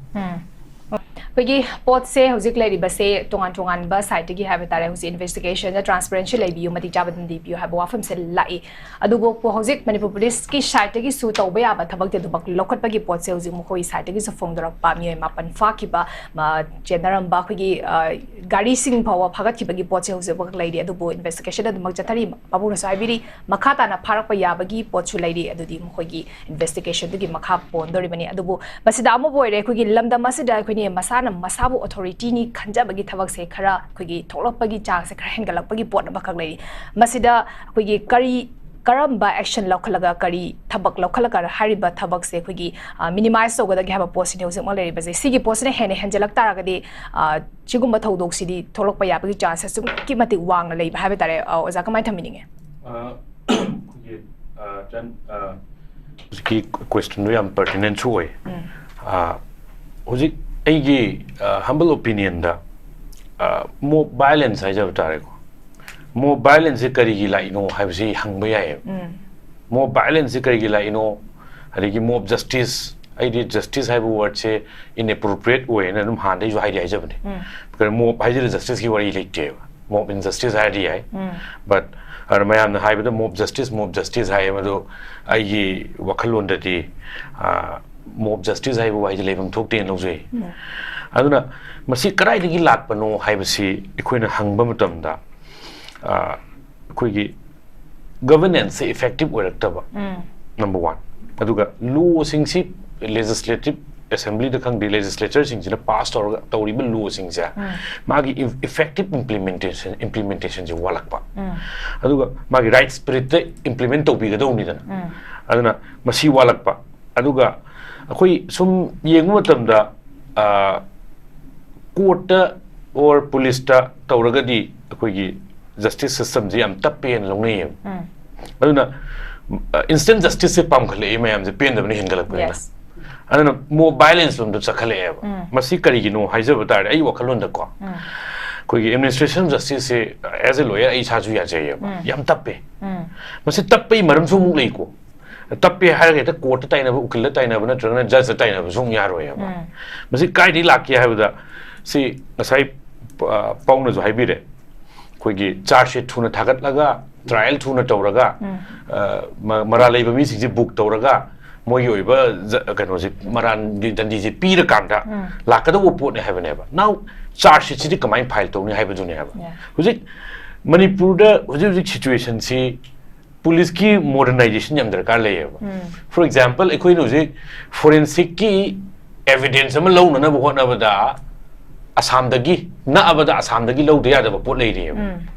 ꯑꯩꯈꯣꯏꯒꯤ ꯄꯣꯠꯁꯦ ꯍꯧꯖꯤꯛ ꯂꯩꯔꯤꯕꯁꯦ ꯇꯣꯉꯥꯟ ꯇꯣꯉꯥꯟꯕ ꯁꯥꯏꯠꯇꯒꯤ ꯍꯥꯏꯕ ꯇꯥꯔꯦ, ꯍꯧꯖꯤꯛ ꯏꯟꯚꯦꯁꯇꯤꯒꯦꯁꯟꯗ ꯇ꯭ꯔꯥꯟꯁꯄꯔꯦꯟꯁꯤ ꯂꯩꯕꯤꯌꯨ, ꯃꯇꯤꯛ ꯆꯥꯕ ꯇꯝꯕꯤꯕꯤꯌꯨ ꯍꯥꯏꯕ ꯋꯥꯐꯝꯁꯦ ꯂꯥꯛꯏ꯫ ꯑꯗꯨꯕꯨ ꯍꯧꯖꯤꯛ ꯃꯅꯤꯄꯨꯔ ꯄꯨꯂꯤꯁꯀꯤ ꯁꯥꯏꯠꯇꯒꯤꯁꯨ ꯇꯧꯕ ꯌꯥꯕ ꯊꯕꯛꯇꯤ ꯑꯗꯨꯃꯛ ꯂꯧꯈꯠꯄꯒꯤ ꯄꯣꯠꯁꯦ ꯍꯧꯖꯤꯛ ꯃꯈꯣꯏ ꯁꯥꯏꯠꯇꯒꯤꯁꯨ ꯐꯣꯡꯗꯣꯔꯛꯄ, ꯃꯤꯑꯣꯏ ꯃꯥꯄꯟ ꯐꯥꯈꯤꯕ, ꯃ-, ꯆꯦꯟꯅꯔꯝꯕ ꯑꯩꯈꯣꯏꯒꯤ, ꯑ, ꯒꯥꯔꯤꯁꯤꯡ ꯐꯥꯎꯕ ꯐꯥꯒꯠꯈꯤꯕꯒꯤ ꯄꯣꯠꯁꯦ ꯍꯧꯖꯤꯛꯃꯛ ꯂꯩꯔꯤ꯫ ꯑꯗꯨꯕꯨ ꯏꯟꯚꯦꯁꯇꯤꯒꯦꯁꯟ ꯑꯗꯨꯃꯛ ꯆꯠꯊꯔꯤ꯫ ꯄꯥꯕꯨꯡꯅꯁꯨ ꯍꯥꯏꯕꯤꯔꯤ, ꯃꯈꯥ ꯇꯥꯅ ꯐꯥꯔꯛꯄ ꯌꯥꯕꯒꯤ ꯄꯣꯠꯁꯨ ꯂꯩꯔꯤ꯫ ꯑꯗꯨꯗꯤ ꯃꯈꯣꯏꯒꯤ ꯏꯟꯚꯦꯁꯇꯤꯒꯦꯁꯟꯗꯨꯒꯤ ꯃꯈꯥ ꯄꯣꯟꯗꯣꯔꯤꯕꯅꯤ꯫ ꯑꯗꯨꯕꯨ ꯃꯁꯤꯗ ꯑꯃꯕꯨ ꯑꯣꯏꯔꯦ, ꯑꯩꯈꯣꯏꯒꯤ ꯂꯝꯗꯝ ꯑꯁꯤꯗ ꯑꯩꯈꯣꯏꯅ ꯃꯁꯥꯅ ꯃꯁꯥꯕꯨ ꯑꯣꯊꯣꯔꯤꯇꯤꯅꯤ ꯈꯟꯖꯕꯒꯤ ꯊꯕꯛꯁꯦ ꯈꯔ ꯑꯩꯈꯣꯏꯒꯤ ꯊꯣꯛꯂꯛꯄꯒꯤ ꯆꯥꯡꯁꯦ ꯈꯔ ꯍꯦꯟꯒꯠꯂꯛꯄꯒꯤ ꯄꯣꯠ ꯑꯃꯈꯛ ꯂꯩꯔꯤ꯫ ꯃꯁꯤꯗ ꯑꯩꯈꯣꯏꯒꯤ ꯀꯔꯤ, ꯀꯔꯝꯕ ꯑꯦꯛꯁꯟ ꯂꯧꯈꯠꯂꯒ, ꯀꯔꯤ ꯊꯕꯛ ꯂꯧꯈꯠꯂꯒ ꯍꯥꯏꯔꯤꯕ ꯊꯕꯛꯁꯦ ꯑꯩꯈꯣꯏꯒꯤ ꯃꯤꯅꯤꯃꯥꯏꯁ ꯇꯧꯒꯗꯒꯦ ꯍꯥꯏꯕ ꯄꯣꯠꯁꯤꯅꯤ ꯍꯧꯖꯤꯛꯃꯛ ꯂꯩꯔꯤꯕꯁꯦ꯫ ꯁꯤꯒꯤ ꯄꯣꯠꯁꯤꯅ ꯍꯦꯟꯅ ꯍꯦꯟꯖꯜꯂꯛ ꯇꯥꯔꯒꯗꯤ, ꯑ, ꯁꯤꯒꯨꯝꯕ ꯊꯧꯗꯣꯛꯁꯤꯗꯤ ꯊꯣꯛꯂꯛꯄ ꯌꯥꯕꯒꯤ ꯆꯥꯟꯁꯦꯁ ꯑꯗꯨꯛꯀꯤ ꯃꯇꯤꯛ ꯋꯥꯡꯅ ꯂꯩꯕ ꯍꯥꯏꯕ ꯇꯥꯔꯦ꯫ ꯑ, ꯑꯣꯖꯥ, ꯀꯃꯥꯏꯅ ꯊꯝꯕꯤꯅꯤꯡꯉꯤ? ꯑ, ꯑꯩꯈꯣꯏꯒꯤ, ꯑ, ꯆꯟ-, ꯑ, ꯍꯧꯖꯤꯛꯀꯤ ꯀꯣꯏꯁꯟꯗꯣ ꯌꯥꯝ ꯄꯔꯇꯤꯅꯦꯟꯁꯨ ꯑꯣꯏ꯫ ꯎꯝ꯫ ꯑ, ꯍꯧꯖꯤꯛ ꯑꯩꯒꯤ, ꯑ, ꯍꯝꯕꯜ ꯑꯣꯄꯤꯅꯤꯌꯟꯗ, ꯑ, ꯃꯣꯕ ꯚꯥꯏꯂꯦꯟꯁ ꯍꯥꯏꯖꯕ ꯇꯥꯔꯦꯀꯣ, ꯃꯣꯕ ꯚꯥꯏꯂꯦꯟꯁꯁꯦ ꯀꯔꯤꯒꯤ ꯂꯥꯛꯏꯅꯣ ꯍꯥꯏꯕꯁꯤ ꯍꯪꯕ ꯌꯥꯏꯌꯦꯕ꯫ ꯎꯝ꯫ ꯃꯣꯕ ꯚꯥꯏꯂꯦꯟꯁꯁꯦ ꯀꯔꯤꯒꯤ ꯂꯥꯛꯏꯅꯣ, ꯑꯗꯒꯤ ꯃꯣꯕ ꯖꯁꯇꯤꯁ, ꯑꯩꯗꯤ ꯖꯁꯇꯤꯁ ꯍꯥꯏꯕ ꯋꯥꯔꯗꯁꯦ ꯏꯟꯑꯦꯄ꯭ꯔꯣꯄ꯭ꯔꯤꯌꯦꯠ ꯑꯣꯏꯌꯦꯅ ꯑꯗꯨꯝ ꯍꯥꯟꯅꯗꯩꯁꯨ ꯍꯥꯏꯗꯤ ꯍꯥꯏꯖꯕꯅꯦ꯫ ꯎꯝ꯫ ꯀꯩꯅꯣ, ꯃꯣꯕ ꯍꯥꯏꯁꯤꯗꯤ ꯖꯁꯇꯤꯁꯀꯤ ꯋꯥꯔꯤ ꯂꯩꯇꯦꯕ꯫ ꯃꯣꯕ ꯏꯟꯖꯁꯇꯤꯁ ꯍꯥꯏꯔꯗꯤ ꯌꯥꯏ꯫ ꯎꯝ꯫ ꯕꯠ ꯑꯗ ꯃꯌꯥꯝꯅ ꯍꯥꯏꯕꯗ ꯃꯣꯕ ꯖꯁꯇꯤꯁ, ꯃꯣꯕ ꯖꯁꯇꯤꯁ ꯍꯥꯏꯌꯦ, ꯃꯗꯨ ꯑꯩꯒꯤ ꯋꯥꯈꯜꯂꯣꯟꯗꯗꯤ, ꯑ, ꯃꯣꯕ ꯖꯁꯇꯤꯁ ꯍꯥꯏꯕ ꯋꯥꯍꯩꯁꯦ ꯂꯩꯐꯝ ꯊꯣꯛꯇꯦꯅ ꯂꯧꯖꯩ꯫ ꯎꯝ꯫ ꯑꯗꯨꯅ ꯃꯁꯤ ꯀꯗꯥꯏꯗꯒꯤ ꯂꯥꯛꯄꯅꯣ ꯍꯥꯏꯕꯁꯤ ꯑꯩꯈꯣꯏꯅ ꯍꯪꯕ ꯃꯇꯝꯗ, ꯑ, ꯑꯩꯈꯣꯏꯒꯤ ꯒꯚꯔꯅꯦꯟꯁꯁꯦ ꯏꯐꯦꯛꯇꯤꯚ ꯑꯣꯏꯔꯛꯇꯕ, ꯎꯝ꯫ Number one. ꯑꯗꯨꯒ ꯂꯣꯁꯤꯡꯁꯤ ꯂꯦꯖꯤꯁꯂꯦꯇꯤꯚ ꯑꯦꯁꯦꯝꯕ꯭ꯂꯤꯗ ꯈꯪꯗꯦ, ꯂꯦꯖꯤꯁꯂꯦꯆꯔꯁꯤꯡꯁꯤꯅ ꯄꯥꯁ ꯇꯧꯔꯒ ꯇꯧꯔꯤꯕ ꯂꯣꯁꯤꯡꯁꯦ, ꯎꯝ꯫ ꯃꯥꯒꯤ ꯏꯐꯦꯛꯇꯤꯚ ꯏꯝꯄ꯭ꯂꯤꯃꯦꯟꯇꯦꯁꯟ, ꯏꯝꯄ꯭ꯂꯤꯃꯦꯟꯇꯦꯁꯟꯁꯦ ꯋꯥꯠꯂꯛꯄ꯫ ꯎꯝ꯫ ꯑꯗꯨꯒ ꯃꯥꯒꯤ ꯔꯥꯏꯠ ꯁ꯭ꯄꯤꯔꯤꯠꯇ ꯏꯝꯄ꯭ꯂꯤꯃꯦꯟ ꯇꯧꯕꯤꯒꯗꯧꯅꯤꯗꯅ꯫ ꯎꯝ꯫ ꯑꯗꯨꯅ ꯃꯁꯤ ꯋꯥꯠꯂꯛꯄ꯫ ꯑꯗꯨꯒ ꯑꯩꯈꯣꯏ ꯁꯨꯝ ꯌꯦꯡꯕ ꯃꯇꯝꯗ, ꯑ, ꯀꯣꯔꯠꯇ ꯑꯣꯔ ꯄꯨꯂꯤꯁꯇ ꯇꯧꯔꯒꯗꯤ ꯑꯩꯈꯣꯏꯒꯤ ꯖꯁꯇꯤꯁ ꯁꯤꯁꯇꯝꯁꯦ ꯌꯥꯝ ꯇꯞꯄꯦꯅ ꯂꯧꯅꯩꯌꯦꯕ꯫ ꯎꯝ꯫ ꯑꯗꯨꯅ, ꯑ, ꯏꯟꯁꯇꯦꯟꯠ ꯖꯁꯇꯤꯁꯁꯦ ꯄꯥꯝꯈꯠꯂꯛꯏ ꯃꯌꯥꯝꯁꯦ, ꯄꯦꯟꯗꯕꯅ ꯍꯦꯟꯒꯠꯂꯛꯄꯅꯤꯅ꯫ Yes. ꯑꯗꯨꯅ ꯃꯣꯕ ꯚꯥꯏꯂꯦꯟꯁ ꯂꯣꯝꯗ ꯆꯠꯈꯠꯂꯛꯑꯦꯕ꯫ ꯎꯝ꯫ ꯃꯁꯤ ꯀꯔꯤꯒꯤꯅꯣ ꯍꯥꯏꯖꯕ ꯇꯥꯔꯗꯤ, ꯑꯩ ꯋꯥꯈꯜꯂꯣꯟꯗꯀꯣ, ꯎꯝ꯫ ꯑꯩꯈꯣꯏꯒꯤ ꯑꯦꯗꯃꯤꯅꯤꯁꯇ꯭ꯔꯦꯁꯟ ꯖꯁꯇꯤꯁꯁꯦ, as a lawyer, ꯑꯩ ꯏꯁꯥꯁꯨ ꯌꯥꯖꯩꯌꯦꯕ꯫ ꯎꯝ꯫ ꯌꯥꯝ ꯇꯞꯄꯦ꯫ ꯎꯝ꯫ ꯃꯁꯤ ꯇꯞꯄꯒꯤ ꯃꯔꯝꯁꯨ ꯑꯃꯨꯛ ꯂꯩꯀꯣ꯫ ꯇꯞꯄꯦ ꯍꯥꯏꯔꯒ ꯍꯦꯛꯇ ꯀꯣꯔꯠꯇ ꯇꯥꯏꯅꯕ, ꯎꯀꯤꯜꯗ ꯇꯥꯏꯅꯕ ꯅꯠꯇ꯭ꯔꯒꯅ ꯖꯖꯇ ꯇꯥꯏꯅꯕꯁꯨ ꯑꯃꯨꯛ ꯌꯥꯔꯣꯏꯌꯦꯕ꯫ ꯎꯝ꯫ ꯃꯁꯤ ꯀꯥꯏꯗꯒꯤ ꯂꯥꯛꯀꯦ ꯍꯥꯏꯕꯗ, ꯁꯤ ꯉꯁꯥꯏ, ꯑ, ꯄꯥꯎꯅꯁꯨ ꯍꯥꯏꯕꯤꯔꯦ, ꯑꯩꯈꯣꯏꯒꯤ ꯆꯥꯔꯖ ꯁꯤꯠ ꯊꯨꯅ ꯊꯥꯒꯠꯂꯒ, ꯇ꯭ꯔꯥꯏꯌꯦꯜ ꯊꯨꯅ ꯇꯧꯔꯒ, ꯎꯝ꯫ ꯑ, ꯃ-, ꯃꯔꯥꯜ ꯂꯩꯕ ꯃꯤꯁꯤꯡꯁꯦ ꯕꯨꯛ ꯇꯧꯔꯒ, ꯃꯣꯏꯒꯤ ꯑꯣꯏꯕ ꯖ-, ꯀꯩꯅꯣꯁꯦ, ꯃꯔꯥꯜꯒꯤ ꯗꯟꯗꯤꯁꯦ ꯄꯤꯔꯀꯥꯟꯗ ꯎꯝ꯫ ꯂꯥꯛꯀꯗꯧꯕ ꯄꯣꯠꯅꯦ ꯍꯥꯏꯕꯅꯦꯕ꯫ Now, ꯆꯥꯔꯖ ꯁꯤꯠꯁꯤꯗꯤ ꯀꯃꯥꯏꯅ ꯐꯥꯏꯜ ꯇꯧꯅꯤ ꯍꯥꯏꯕꯗꯨꯅꯦꯕ꯫ Yeah. ꯍꯧꯖꯤꯛ ꯃꯅꯤꯄꯨꯔꯗ ꯍꯧꯖꯤꯛ ꯍꯧꯖꯤꯛ ꯁꯤꯆꯨꯋꯦꯁꯟꯁꯤ ꯄꯨꯂꯤꯁꯀꯤ ꯃꯣꯗꯔꯅꯥꯏꯖꯦꯁꯟ ꯌꯥꯝ ꯗꯔꯀꯥꯔ ꯂꯩꯌꯦꯕ꯫ ꯎꯝ꯫ For example, ꯑꯩꯈꯣꯏꯅ ꯍꯧꯖꯤꯛ ꯐꯣꯔꯦꯟꯁꯤꯛꯀꯤ ꯑꯦꯚꯤꯗꯦꯟꯁ ꯑꯃ ꯂꯧꯅꯅꯕ ꯍꯣꯠꯅꯕꯗ ꯑꯁꯥꯝꯗꯒꯤ, ꯅꯛꯑꯕꯗ ꯑꯁꯥꯝꯗꯒꯤ ꯂꯧꯗ ꯌꯥꯗꯕ ꯄꯣꯠ ꯂꯩꯔꯤꯑꯕ꯫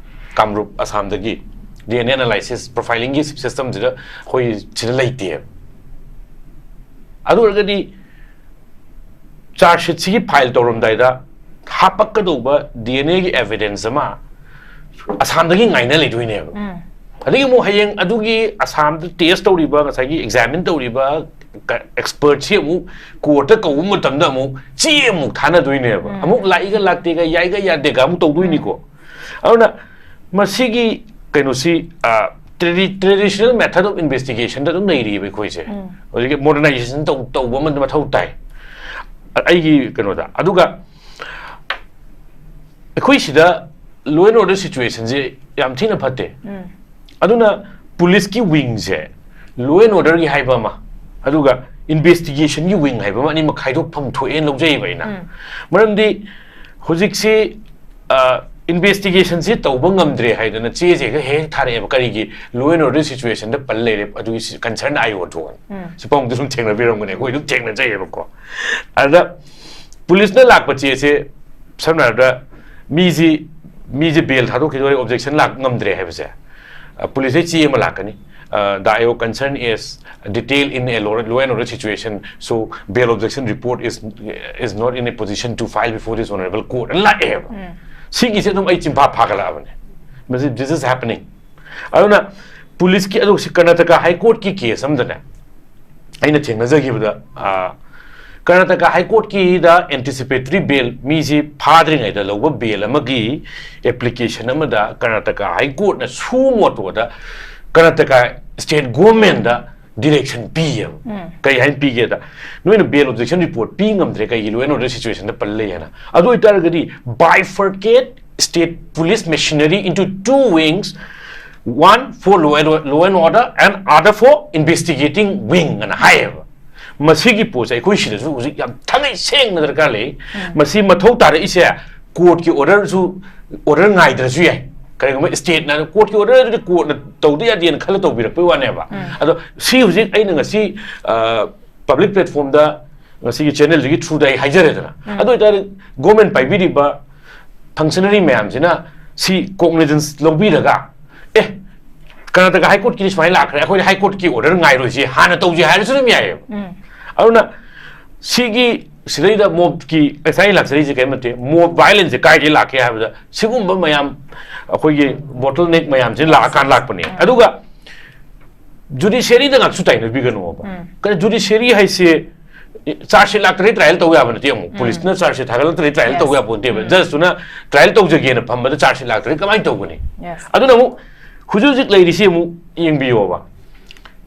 ꯀꯥꯃꯔꯨꯞ, ꯑꯁꯥꯝꯗꯒꯤ ꯗꯤ ꯑꯦꯟ ꯑꯦ ꯑꯦꯅꯥꯂꯥꯏꯁꯤꯁ ꯄ꯭ꯔꯣꯐꯥꯏꯂꯤꯡꯒꯤ ꯁꯤꯁꯇꯦꯝꯁꯤꯗ ꯑꯩꯈꯣꯏ ꯁꯤꯗ ꯂꯩꯇꯦꯕ꯫ ꯑꯗꯨ ꯑꯣꯏꯔꯒꯗꯤ ꯆꯥꯔꯖ ꯁꯤꯠꯁꯤꯒꯤ ꯐꯥꯏꯜ ꯇꯧꯔꯝꯗꯥꯏꯗ ꯍꯥꯄꯛꯀꯗꯧꯕ ꯗꯤ ꯑꯦꯟ ꯑꯦꯒꯤ ꯑꯦꯚꯤꯗꯦꯟꯁ ꯑꯃ ꯑꯁꯥꯝꯗꯒꯤ ꯉꯥꯏꯅ ꯂꯩꯗꯣꯏꯅꯦꯕ꯫ ꯑꯗꯒꯤ ꯑꯃꯨꯛ ꯍꯌꯦꯡ ꯑꯗꯨꯒꯤ ꯑꯁꯥꯝꯗ ꯇꯦꯁ ꯇꯧꯔꯤꯕ, ꯉꯁꯥꯏꯒꯤ ꯑꯦꯛꯖꯥꯃꯤꯟ ꯇꯧꯔꯤꯕ ꯑꯦꯛꯁꯄꯔꯠꯁꯤ ꯑꯃꯨꯛ ꯀꯣꯔꯠꯇ ꯀꯧꯕ ꯃꯇꯝꯗ ꯑꯃꯨꯛ ꯆꯦ ꯑꯃꯨꯛ ꯊꯥꯅꯗꯣꯏꯅꯦꯕ꯫ ꯑꯃꯨꯛ ꯂꯥꯛꯏꯒ ꯂꯥꯛꯇꯦꯒ, ꯌꯥꯏꯒ ꯌꯥꯗꯦꯒ ꯑꯃꯨꯛ ꯇꯧꯗꯣꯏꯅꯤꯀꯣ꯫ ꯑꯗꯨꯅ ꯃꯁꯤꯒꯤ ꯀꯩꯅꯣꯁꯤ, ꯇ꯭ꯔꯦꯗꯤꯁꯅꯦꯜ ꯃꯦꯊꯗ ꯑꯣꯐ ꯏꯟꯚꯦꯁꯇꯤꯒꯦꯁꯟꯗ ꯑꯗꯨꯝ ꯂꯩꯔꯤꯑꯕ ꯑꯩꯈꯣꯏꯁꯦ꯫ ꯍꯧꯖꯤꯛꯀꯤ ꯃꯣꯗꯔꯅꯥꯏꯖꯦꯁꯟ ꯇꯧ ꯇꯧꯕ ꯑꯃ ꯃꯊꯧ ꯇꯥꯏ꯫ ꯑ- ꯑꯩꯒꯤ ꯀꯩꯅꯣꯗ ꯑꯗꯨꯒ ꯑꯩꯈꯣꯏ ꯁꯤꯗ ꯂꯣ ꯑꯦꯟ ꯑꯣꯔꯗꯔ ꯁꯤꯆꯨꯋꯦꯁꯟꯁꯦ ꯌꯥꯝ ꯊꯤꯅ ꯐꯠꯇꯦ꯫ ꯑꯗꯨꯅ ꯄꯨꯂꯤꯁꯀꯤ ꯋꯤꯡꯁꯦ, ꯂꯣ ꯑꯦꯟ ꯑꯣꯔꯗꯔꯒꯤ ꯍꯥꯏꯕ ꯑꯃ, ꯑꯗꯨꯒ ꯏꯟꯚꯦꯁꯇꯤꯒꯦꯁꯟꯒꯤ ꯋꯤꯡ ꯍꯥꯏꯕ ꯑꯃ, ꯑꯅꯤꯃꯛ ꯈꯥꯏꯗꯣꯛꯐꯝ ꯊꯣꯛꯑꯦꯅ ꯂꯧꯖꯩꯑꯕ ꯑꯩꯅ꯫ ꯃꯔꯝꯗꯤ ꯍꯧꯖꯤꯛꯁꯤ ꯏꯟꯚꯦꯁꯇꯤꯒꯦꯁꯟꯁꯤ ꯇꯧꯕ ꯉꯝꯗ꯭ꯔꯦ ꯍꯥꯏꯗꯅ ꯆꯦꯁꯦ ꯍꯦꯛ ꯍꯦꯛ ꯊꯥꯔꯛꯑꯦꯕ꯫ ꯀꯔꯤꯒꯤ? ꯂꯣ ꯑꯦꯟ ꯑꯣꯔꯗꯔ ꯁꯤꯆꯨꯋꯦꯁꯟꯗ ꯄꯜ ꯂꯩꯔꯦ, ꯑꯗꯨꯒꯤ ꯀꯟꯁꯔꯟ ꯑꯥꯏ ꯑꯣ ꯊꯣꯛꯑꯅꯤ꯫ ꯁꯤ ꯄꯥꯎꯗꯤ ꯁꯨꯝ ꯊꯦꯡꯅꯕꯤꯔꯝꯒꯅꯤ, ꯑꯩꯈꯣꯏ ꯑꯗꯨꯝ ꯊꯦꯡꯅꯖꯩꯑꯕꯀꯣ꯫ ꯑꯗ ꯄꯨꯂꯤꯁꯅ ꯂꯥꯛꯄ ꯆꯦꯁꯦ, ꯁꯝꯅ ꯍꯥꯏꯔꯕꯗ, ꯃꯤꯁꯤ ꯃꯤꯁꯦ ꯕꯦꯜ ꯊꯥꯗꯣꯛꯈꯤꯗꯣꯔꯦ, ꯑꯣꯕꯖꯦꯛꯁꯟ ꯂꯥꯛ ꯉꯝꯗ꯭ꯔꯦ ꯍꯥꯏꯕꯁꯦ, ꯄꯨꯂꯤꯁꯇꯩ ꯆꯦ ꯑꯃ ꯂꯥꯛꯀꯅꯤ, "The I O concern is detail in a law, law and order situation, so bail objection report is, is not in a position to file before this honorable court" ꯑꯅ ꯂꯥꯛꯑꯦꯕ꯫ ꯁꯤꯒꯤꯁꯦ ꯑꯗꯨꯝ ꯑꯩ ꯆꯤꯟꯐꯥ ꯐꯥꯒꯠꯂꯛꯑꯕꯅꯦ꯫ ꯃꯁꯤ, this is happening꯫ ꯑꯗꯨꯅ ꯄꯨꯂꯤꯁꯀꯤ, ꯑꯗꯨ ꯁꯤ ꯀꯔꯅꯥꯇꯀꯥ ꯍꯥꯏ ꯀꯣꯔꯠꯀꯤ ꯀꯦꯁ ꯑꯃꯗꯅꯦ, ꯑꯩꯅ ꯊꯦꯡꯅꯖꯈꯤꯕꯗ, ꯑ, ꯀꯔꯅꯥꯇꯀꯥ ꯍꯥꯏ ꯀꯣꯔꯠꯀꯤꯗ ꯑꯦꯟꯇꯤꯁꯤꯄꯦꯇꯔꯤ ꯕꯦꯜ, ꯃꯤꯁꯤ ꯐꯥꯗ꯭ꯔꯤꯉꯩꯗ ꯂꯧꯕ ꯕꯦꯜ ꯑꯃꯒꯤ ꯑꯦꯄ꯭ꯂꯤꯀꯦꯁꯟ ꯑꯃꯗ ꯀꯔꯅꯥꯇꯀꯥ ꯍꯥꯏ ꯀꯣꯔꯠꯅ ꯁꯨ ꯃꯣꯇꯣꯗ ꯀꯔꯅꯥꯇꯀꯥ ꯁ꯭ꯇꯦꯠ ꯒꯣꯔꯃꯦꯟꯗ ꯗꯤꯔꯦꯛꯁꯟ ꯄꯤꯌꯦꯕ꯫ ꯀꯔꯤ ꯍꯥꯏꯅ ꯄꯤꯒꯦꯗ, "ꯅꯣꯏꯅ ꯕꯦꯜ ꯑꯣꯕꯖꯦꯛꯁꯟ ꯔꯤꯄꯣꯔꯠ ꯄꯤ ꯉꯝꯗ꯭ꯔꯦ, ꯀꯩꯒꯤ? ꯂꯣ ꯑꯦꯟ ꯑꯣꯔꯗꯔ ꯁꯤꯆꯨꯋꯦꯁꯟꯗ ꯄꯜ ꯂꯩ" ꯍꯥꯏꯅ꯫ ꯑꯗꯨ ꯑꯣꯏꯇꯥꯔꯒꯗꯤ, "Bifurcate state police machinery into two wings, one for law and, law and order and other for investigating wing" ꯑꯅ ꯍꯥꯏꯌꯦꯕ꯫ ꯃꯁꯤꯒꯤ ꯄꯣꯠꯁꯦ ꯑꯩꯈꯣꯏ ꯁꯤꯗꯁꯨ ꯍꯧꯖꯤꯛ ꯌꯥꯝ ꯊꯥꯡꯉꯩ ꯁꯦꯡꯅ ꯗꯔꯀꯥꯔ ꯂꯩ꯫ ꯃꯁꯤ ꯃꯊꯧ ꯇꯥꯔꯛꯏꯁꯦ ꯀꯣꯔꯠꯀꯤ ꯑꯣꯔꯗꯔꯁꯨ, ꯑꯣꯔꯗꯔ ꯉꯥꯏꯗ꯭ꯔꯁꯨ ꯌꯥꯏ꯫ ꯀꯔꯤꯒꯨꯝꯕ ꯁ꯭ꯇꯦꯠꯅ ꯀꯣꯔꯠꯀꯤ ꯑꯣꯔꯗꯔ ꯑꯗꯨꯗꯤ ꯀꯣꯔꯠꯅ ꯇꯧꯗ ꯌꯥꯗꯦꯅ ꯈꯜꯂ ꯇꯧꯕꯤꯔꯛꯄꯩ ꯋꯥꯅꯦꯕ꯫ ꯑꯗꯣ ꯁꯤ ꯍꯧꯖꯤꯛ ꯑꯩꯅ ꯉꯁꯤ, ꯑ, ꯄꯕ꯭ꯂꯤꯛ ꯄ꯭ꯂꯦꯠꯐꯣꯝꯗ ꯉꯁꯤꯒꯤ ꯆꯦꯅꯦꯜꯁꯤꯒꯤ ꯊ꯭ꯔꯨꯗ ꯑꯩ ꯍꯥꯏꯖꯔꯦꯗꯅ꯫ ꯑꯗꯨ ꯑꯣꯏꯇꯥꯔꯗꯤ ꯒꯣꯔꯃꯦꯟ ꯄꯥꯏꯕꯤꯔꯤꯕ ꯐꯪꯁꯅꯔꯤ ꯃꯌꯥꯝꯁꯤꯅ ꯁꯤ ꯀꯣꯛꯅꯤꯖꯟꯁ ꯂꯧꯕꯤꯔꯒ, ꯑꯦ, ꯀꯔꯅꯥꯇꯀꯥ ꯍꯥꯏ ꯀꯣꯔꯠꯀꯤꯗꯤ ꯁꯨꯃꯥꯏꯅ ꯂꯥꯛꯈ꯭ꯔꯦ, ꯑꯩꯈꯣꯏꯗꯤ ꯍꯥꯏ ꯀꯣꯔꯠꯀꯤ ꯑꯣꯔꯗꯔ ꯉꯥꯏꯔꯣꯏꯁꯤ, ꯍꯥꯟꯅ ꯇꯧꯁꯤ ꯍꯥꯏꯔꯁꯨ ꯑꯗꯨꯝ ꯌꯥꯏꯑꯕ꯫ ꯑꯗꯨꯅ ꯁꯤꯒꯤ ꯁꯤꯗꯩꯗ ꯃꯣꯕꯀꯤ ꯉꯁꯥꯏ ꯂꯥꯛꯆꯔꯤꯁꯦ ꯀꯔꯤꯝ ꯅꯠꯇꯦ꯫ ꯃꯣꯕ ꯚꯥꯏꯂꯦꯟꯁꯁꯦ ꯀꯥꯏꯗꯒꯤ ꯂꯥꯛꯀꯦ ꯍꯥꯏꯕꯗ, ꯁꯤꯒꯨꯝꯕ ꯃꯌꯥꯝ, ꯑꯩꯈꯣꯏꯒꯤ ꯕꯣꯇꯜ ꯅꯦꯛ ꯃꯌꯥꯝꯁꯤ ꯂꯥꯛꯑꯀꯥꯟ ꯂꯥꯛꯄꯅꯦ꯫ ꯑꯗꯨꯒ ꯖꯨꯗꯤꯁꯤꯌꯔꯤꯗ ꯉꯥꯛꯁꯨ ꯇꯥꯏꯅꯕꯤꯒꯅꯣꯕ꯫ ꯀꯩꯅꯣ, ꯖꯨꯗꯤꯁꯤꯌꯔꯤ ꯍꯥꯏꯁꯦ ꯆꯥꯔꯖ ꯁꯤꯠ ꯂꯥꯛꯇ꯭ꯔꯗꯤ ꯇ꯭ꯔꯥꯏꯌꯦꯜ ꯇꯧ ꯌꯥꯕ ꯅꯠꯇꯦ꯫ ꯑꯃꯨꯛ ꯄꯨꯂꯤꯁꯅ ꯆꯥꯔꯖ ꯁꯤꯠ ꯊꯥꯒꯠꯂꯛꯇ꯭ꯔꯗꯤ ꯇ꯭ꯔꯥꯏꯌꯦꯜ ꯇꯧ ꯌꯥꯕ ꯅꯠꯇꯦꯕ꯫ ꯖꯁꯇꯨꯅ ꯇ꯭ꯔꯥꯏꯌꯦꯜ ꯇꯧꯖꯒꯦꯅ ꯐꯝꯕꯗ ꯆꯥꯔꯖ ꯁꯤꯠ ꯂꯥꯛꯇ꯭ꯔꯗꯤ ꯀꯃꯥꯏꯅ ꯇꯧꯒꯅꯤ? ꯑꯗꯨꯅ ꯑꯃꯨꯛ ꯍꯧꯖꯤꯛ ꯍꯧꯖꯤꯛ ꯂꯩꯔꯤꯁꯤ ꯑꯃꯨꯛ ꯌꯦꯡꯕꯤꯌꯣꯕ꯫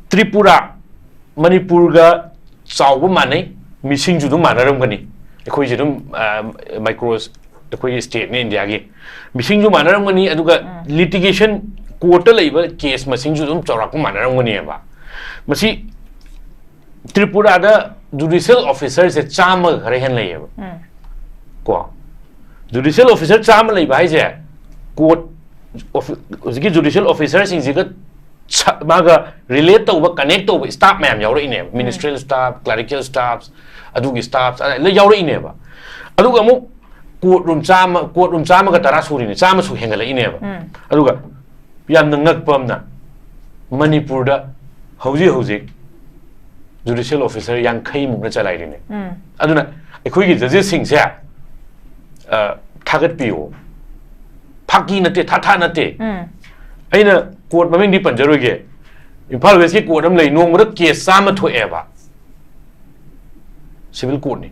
ꯇ꯭ꯔꯤꯄꯨꯔꯥ, ꯃꯅꯤꯄꯨꯔꯒ ꯆꯥꯎꯕ ꯃꯥꯟꯅꯩ, ꯃꯤꯁꯤꯡꯁꯨ ꯑꯗꯨꯝ ꯃꯥꯟꯅꯔꯝꯒꯅꯤ꯫ ꯑꯩꯈꯣꯏꯁꯦ ꯑꯗꯨꯝ, ꯑ, ꯃꯥꯏꯀ꯭ꯔꯣ, ꯑꯩꯈꯣꯏꯒꯤ ꯁ꯭ꯇꯦꯠꯅꯤ ꯏꯟꯗꯤꯌꯥꯒꯤ, ꯃꯤꯁꯤꯡꯁꯨ ꯃꯥꯟꯅꯔꯝꯒꯅꯤ, ꯑꯗꯨꯒ ꯂꯤꯇꯤꯒꯦꯁꯟ ꯀꯣꯔꯠꯇ ꯂꯩꯕ ꯀꯦꯁ ꯃꯁꯤꯡꯁꯨ ꯑꯗꯨꯝ ꯆꯥꯎꯔꯥꯛꯄ ꯃꯥꯟꯅꯔꯝꯒꯅꯦꯕ꯫ ꯃꯁꯤ ꯇ꯭ꯔꯤꯄꯨꯔꯥꯗ ꯖꯨꯗꯤꯁꯤꯌꯦꯜ ꯑꯣꯐꯤꯁꯔꯁꯦ ꯆꯥꯝꯃꯒ ꯈꯔ ꯍꯦꯟꯅ ꯂꯩꯌꯦꯕ꯫ ꯀꯣ, ꯖꯨꯗꯤꯁꯤꯌꯦꯜ ꯑꯣꯐꯤꯁꯔ ꯆꯥꯝꯃ ꯂꯩꯕ ꯍꯥꯏꯁꯦ, ꯀꯣꯔꯠ ꯑꯣꯐꯤ-, ꯍꯧꯖꯤꯛꯀꯤ ꯖꯨꯗꯤꯁꯤꯌꯦꯜ ꯑꯣꯐꯤꯁꯔꯁꯤꯡꯁꯤꯒ ꯁ-, ꯃꯥꯒ ꯔꯤꯂꯦꯠ ꯇꯧꯕ, ꯀꯅꯦꯛ ꯇꯧꯕ ꯁ꯭ꯇꯥꯐ ꯃꯌꯥꯝ ꯌꯥꯎꯔꯛꯏꯅꯦꯕ꯫ ꯃꯤꯅꯤꯁꯇ꯭ꯔꯤꯌꯦꯜ ꯁ꯭ꯇꯥꯐ, ꯀ꯭ꯂꯔꯤꯀꯦꯜ ꯁ꯭ꯇꯥꯐ, ꯑꯗꯨꯒꯤ ꯁ꯭ꯇꯥꯐ ꯂꯣꯏ ꯌꯥꯎꯔꯛꯏꯅꯦꯕ꯫ ꯑꯗꯨꯒ ꯑꯃꯨꯛ ꯀꯣꯔꯠ ꯔꯨꯝ ꯆꯥꯝꯃ, ꯀꯣꯔꯠ ꯔꯨꯝ ꯆꯥꯝꯃꯒ ꯇꯔꯥ ꯁꯨꯔꯤꯅꯦ, ꯆꯥꯝꯃꯁꯨ ꯍꯦꯟꯒꯠꯂꯛꯏꯅꯦꯕ꯫ ꯑꯗꯨꯒ ꯌꯥꯝꯅ ꯉꯛꯄ ꯑꯃꯅ, ꯃꯅꯤꯄꯨꯔꯗ ꯍꯧꯖꯤꯛ ꯍꯧꯖꯤꯛ ꯖꯨꯗꯤꯁꯤꯌꯦꯜ ꯑꯣꯐꯤꯁꯔ ꯌꯥꯡꯈꯩꯃꯨꯛꯅ ꯆꯂꯥꯏꯔꯤꯅꯦ꯫ ꯑꯗꯨꯅ ꯑꯩꯈꯣꯏꯒꯤ ꯖꯖꯦꯁꯁꯤꯡꯁꯦ, ꯑ, ꯊꯥꯒꯠꯄꯤꯌꯨ꯫ ꯐꯥꯒꯤ ꯅꯠꯇꯦ, ꯊꯥ ꯊꯥ ꯅꯠꯇꯦ꯫ ꯑꯩꯅ ꯀꯣꯔꯠ ꯃꯃꯤꯡꯗꯤ ꯄꯟꯖꯔꯣꯏꯒꯦ꯫ ꯏꯝꯐꯥꯜ ꯋꯦꯁꯀꯤ ꯀꯣꯔꯠ ꯑꯃ ꯂꯩ, ꯅꯣꯡꯃꯗ ꯀꯦꯁ ꯆꯥꯝꯃ ꯊꯣꯛꯑꯦꯕ꯫ ꯁꯤꯚꯤꯜ ꯀꯣꯔꯠꯅꯤ꯫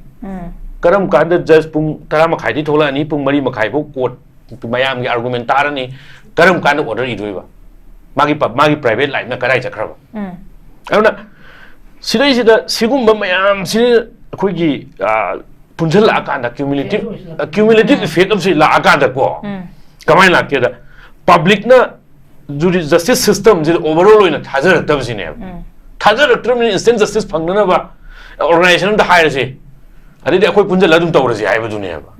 ꯀꯔꯝ ꯀꯥꯟꯗ ꯖꯁ ꯄꯨꯡ ꯇꯔꯥ ꯃꯈꯥꯏꯗꯒꯤ ꯊꯣꯛꯂꯛꯑꯅꯤ, ꯄꯨꯡ ꯃꯔꯤ ꯃꯈꯥꯏꯐꯥꯎ ꯀꯣꯔꯠ ꯃꯌꯥꯝꯒꯤ ꯑꯥꯔꯒꯨꯃꯦꯟ ꯇꯥꯔꯅꯤ, ꯀꯔꯝ ꯀꯥꯟꯗ ꯑꯣꯔꯗꯔ ꯏꯗꯣꯏꯕ? ꯃꯥꯒꯤ ꯄ-, ꯃꯥꯒꯤ ꯄ꯭ꯔꯥꯏꯚꯦꯠ ꯂꯥꯏꯐꯅ ꯀꯗꯥꯏ ꯆꯠꯈ꯭ꯔꯕ? ꯑꯗꯨꯅ ꯁꯤꯗꯩꯁꯤꯗ ꯁꯤꯒꯨꯝꯕ ꯃꯌꯥꯝꯁꯤ ꯑꯩꯈꯣꯏꯒꯤ, ꯑ, ꯄꯨꯟꯁꯤꯜꯂꯛꯑꯀꯥꯟꯗ cumulative, cumulative effect ꯑꯃꯁꯤ ꯂꯥꯛꯑꯀꯥꯟꯗꯀꯣ, ꯀꯃꯥꯏꯅ ꯂꯥꯛꯀꯦꯗ, ꯄꯕ꯭ꯂꯤꯛꯅ ꯖꯨꯗꯤ-, ꯖꯁꯇꯤꯁ ꯁꯤꯁꯇꯝꯁꯤꯗ ꯑꯣꯚꯔꯑꯣꯜ ꯑꯣꯏꯅ ꯊꯥꯖꯔꯛꯇꯕꯁꯤꯅꯦꯕ꯫ ꯊꯥꯖꯔꯛꯇ꯭ꯔꯕꯅꯤꯅ ꯏꯟꯁꯇꯦꯟꯠ ꯖꯁꯇꯤꯁ ꯐꯪꯅꯅꯕ ꯑꯣꯔꯒꯅꯥꯏꯖꯦꯁꯟ ꯑꯝꯗ ꯍꯥꯏꯔꯁꯤ, ꯑꯗꯩꯗꯤ ꯑꯩꯈꯣꯏ ꯄꯨꯟꯁꯤꯜꯂꯒ ꯑꯗꯨꯝ ꯇꯧꯔꯁꯤ ꯍꯥꯏꯕꯗꯨꯅꯦꯕ꯫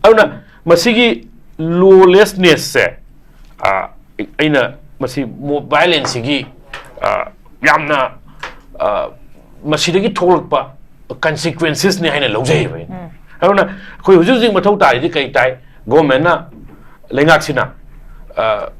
ꯑꯗꯨꯅ ꯃꯁꯤꯒꯤ ꯂꯣꯂꯦꯁꯅꯦꯁꯁꯦ, ꯑ, ꯑꯩꯅ ꯃꯁꯤ ꯃꯣꯕ ꯚꯥꯏꯂꯦꯟꯁꯁꯤꯒꯤ, ꯑ, ꯌꯥꯝꯅ, ꯑ, ꯃꯁꯤꯗꯒꯤ ꯊꯣꯛꯂꯛꯄ ꯀꯟꯁꯤꯀ꯭ꯋꯦꯟꯁꯦꯁꯅꯤ ꯍꯥꯏꯅ ꯂꯧꯖꯩꯌꯦꯕ ꯑꯩꯅ꯫ ꯑꯗꯨꯅ ꯑꯩꯈꯣꯏ ꯍꯧꯖꯤꯛ ꯍꯧꯖꯤꯛ ꯃꯊꯧ ꯇꯥꯔꯤꯗꯤ ꯀꯩ ꯇꯥꯏ? ꯒꯣꯔꯃꯦꯟꯅ, ꯂꯩꯉꯥꯛꯁꯤꯅ, ꯑ,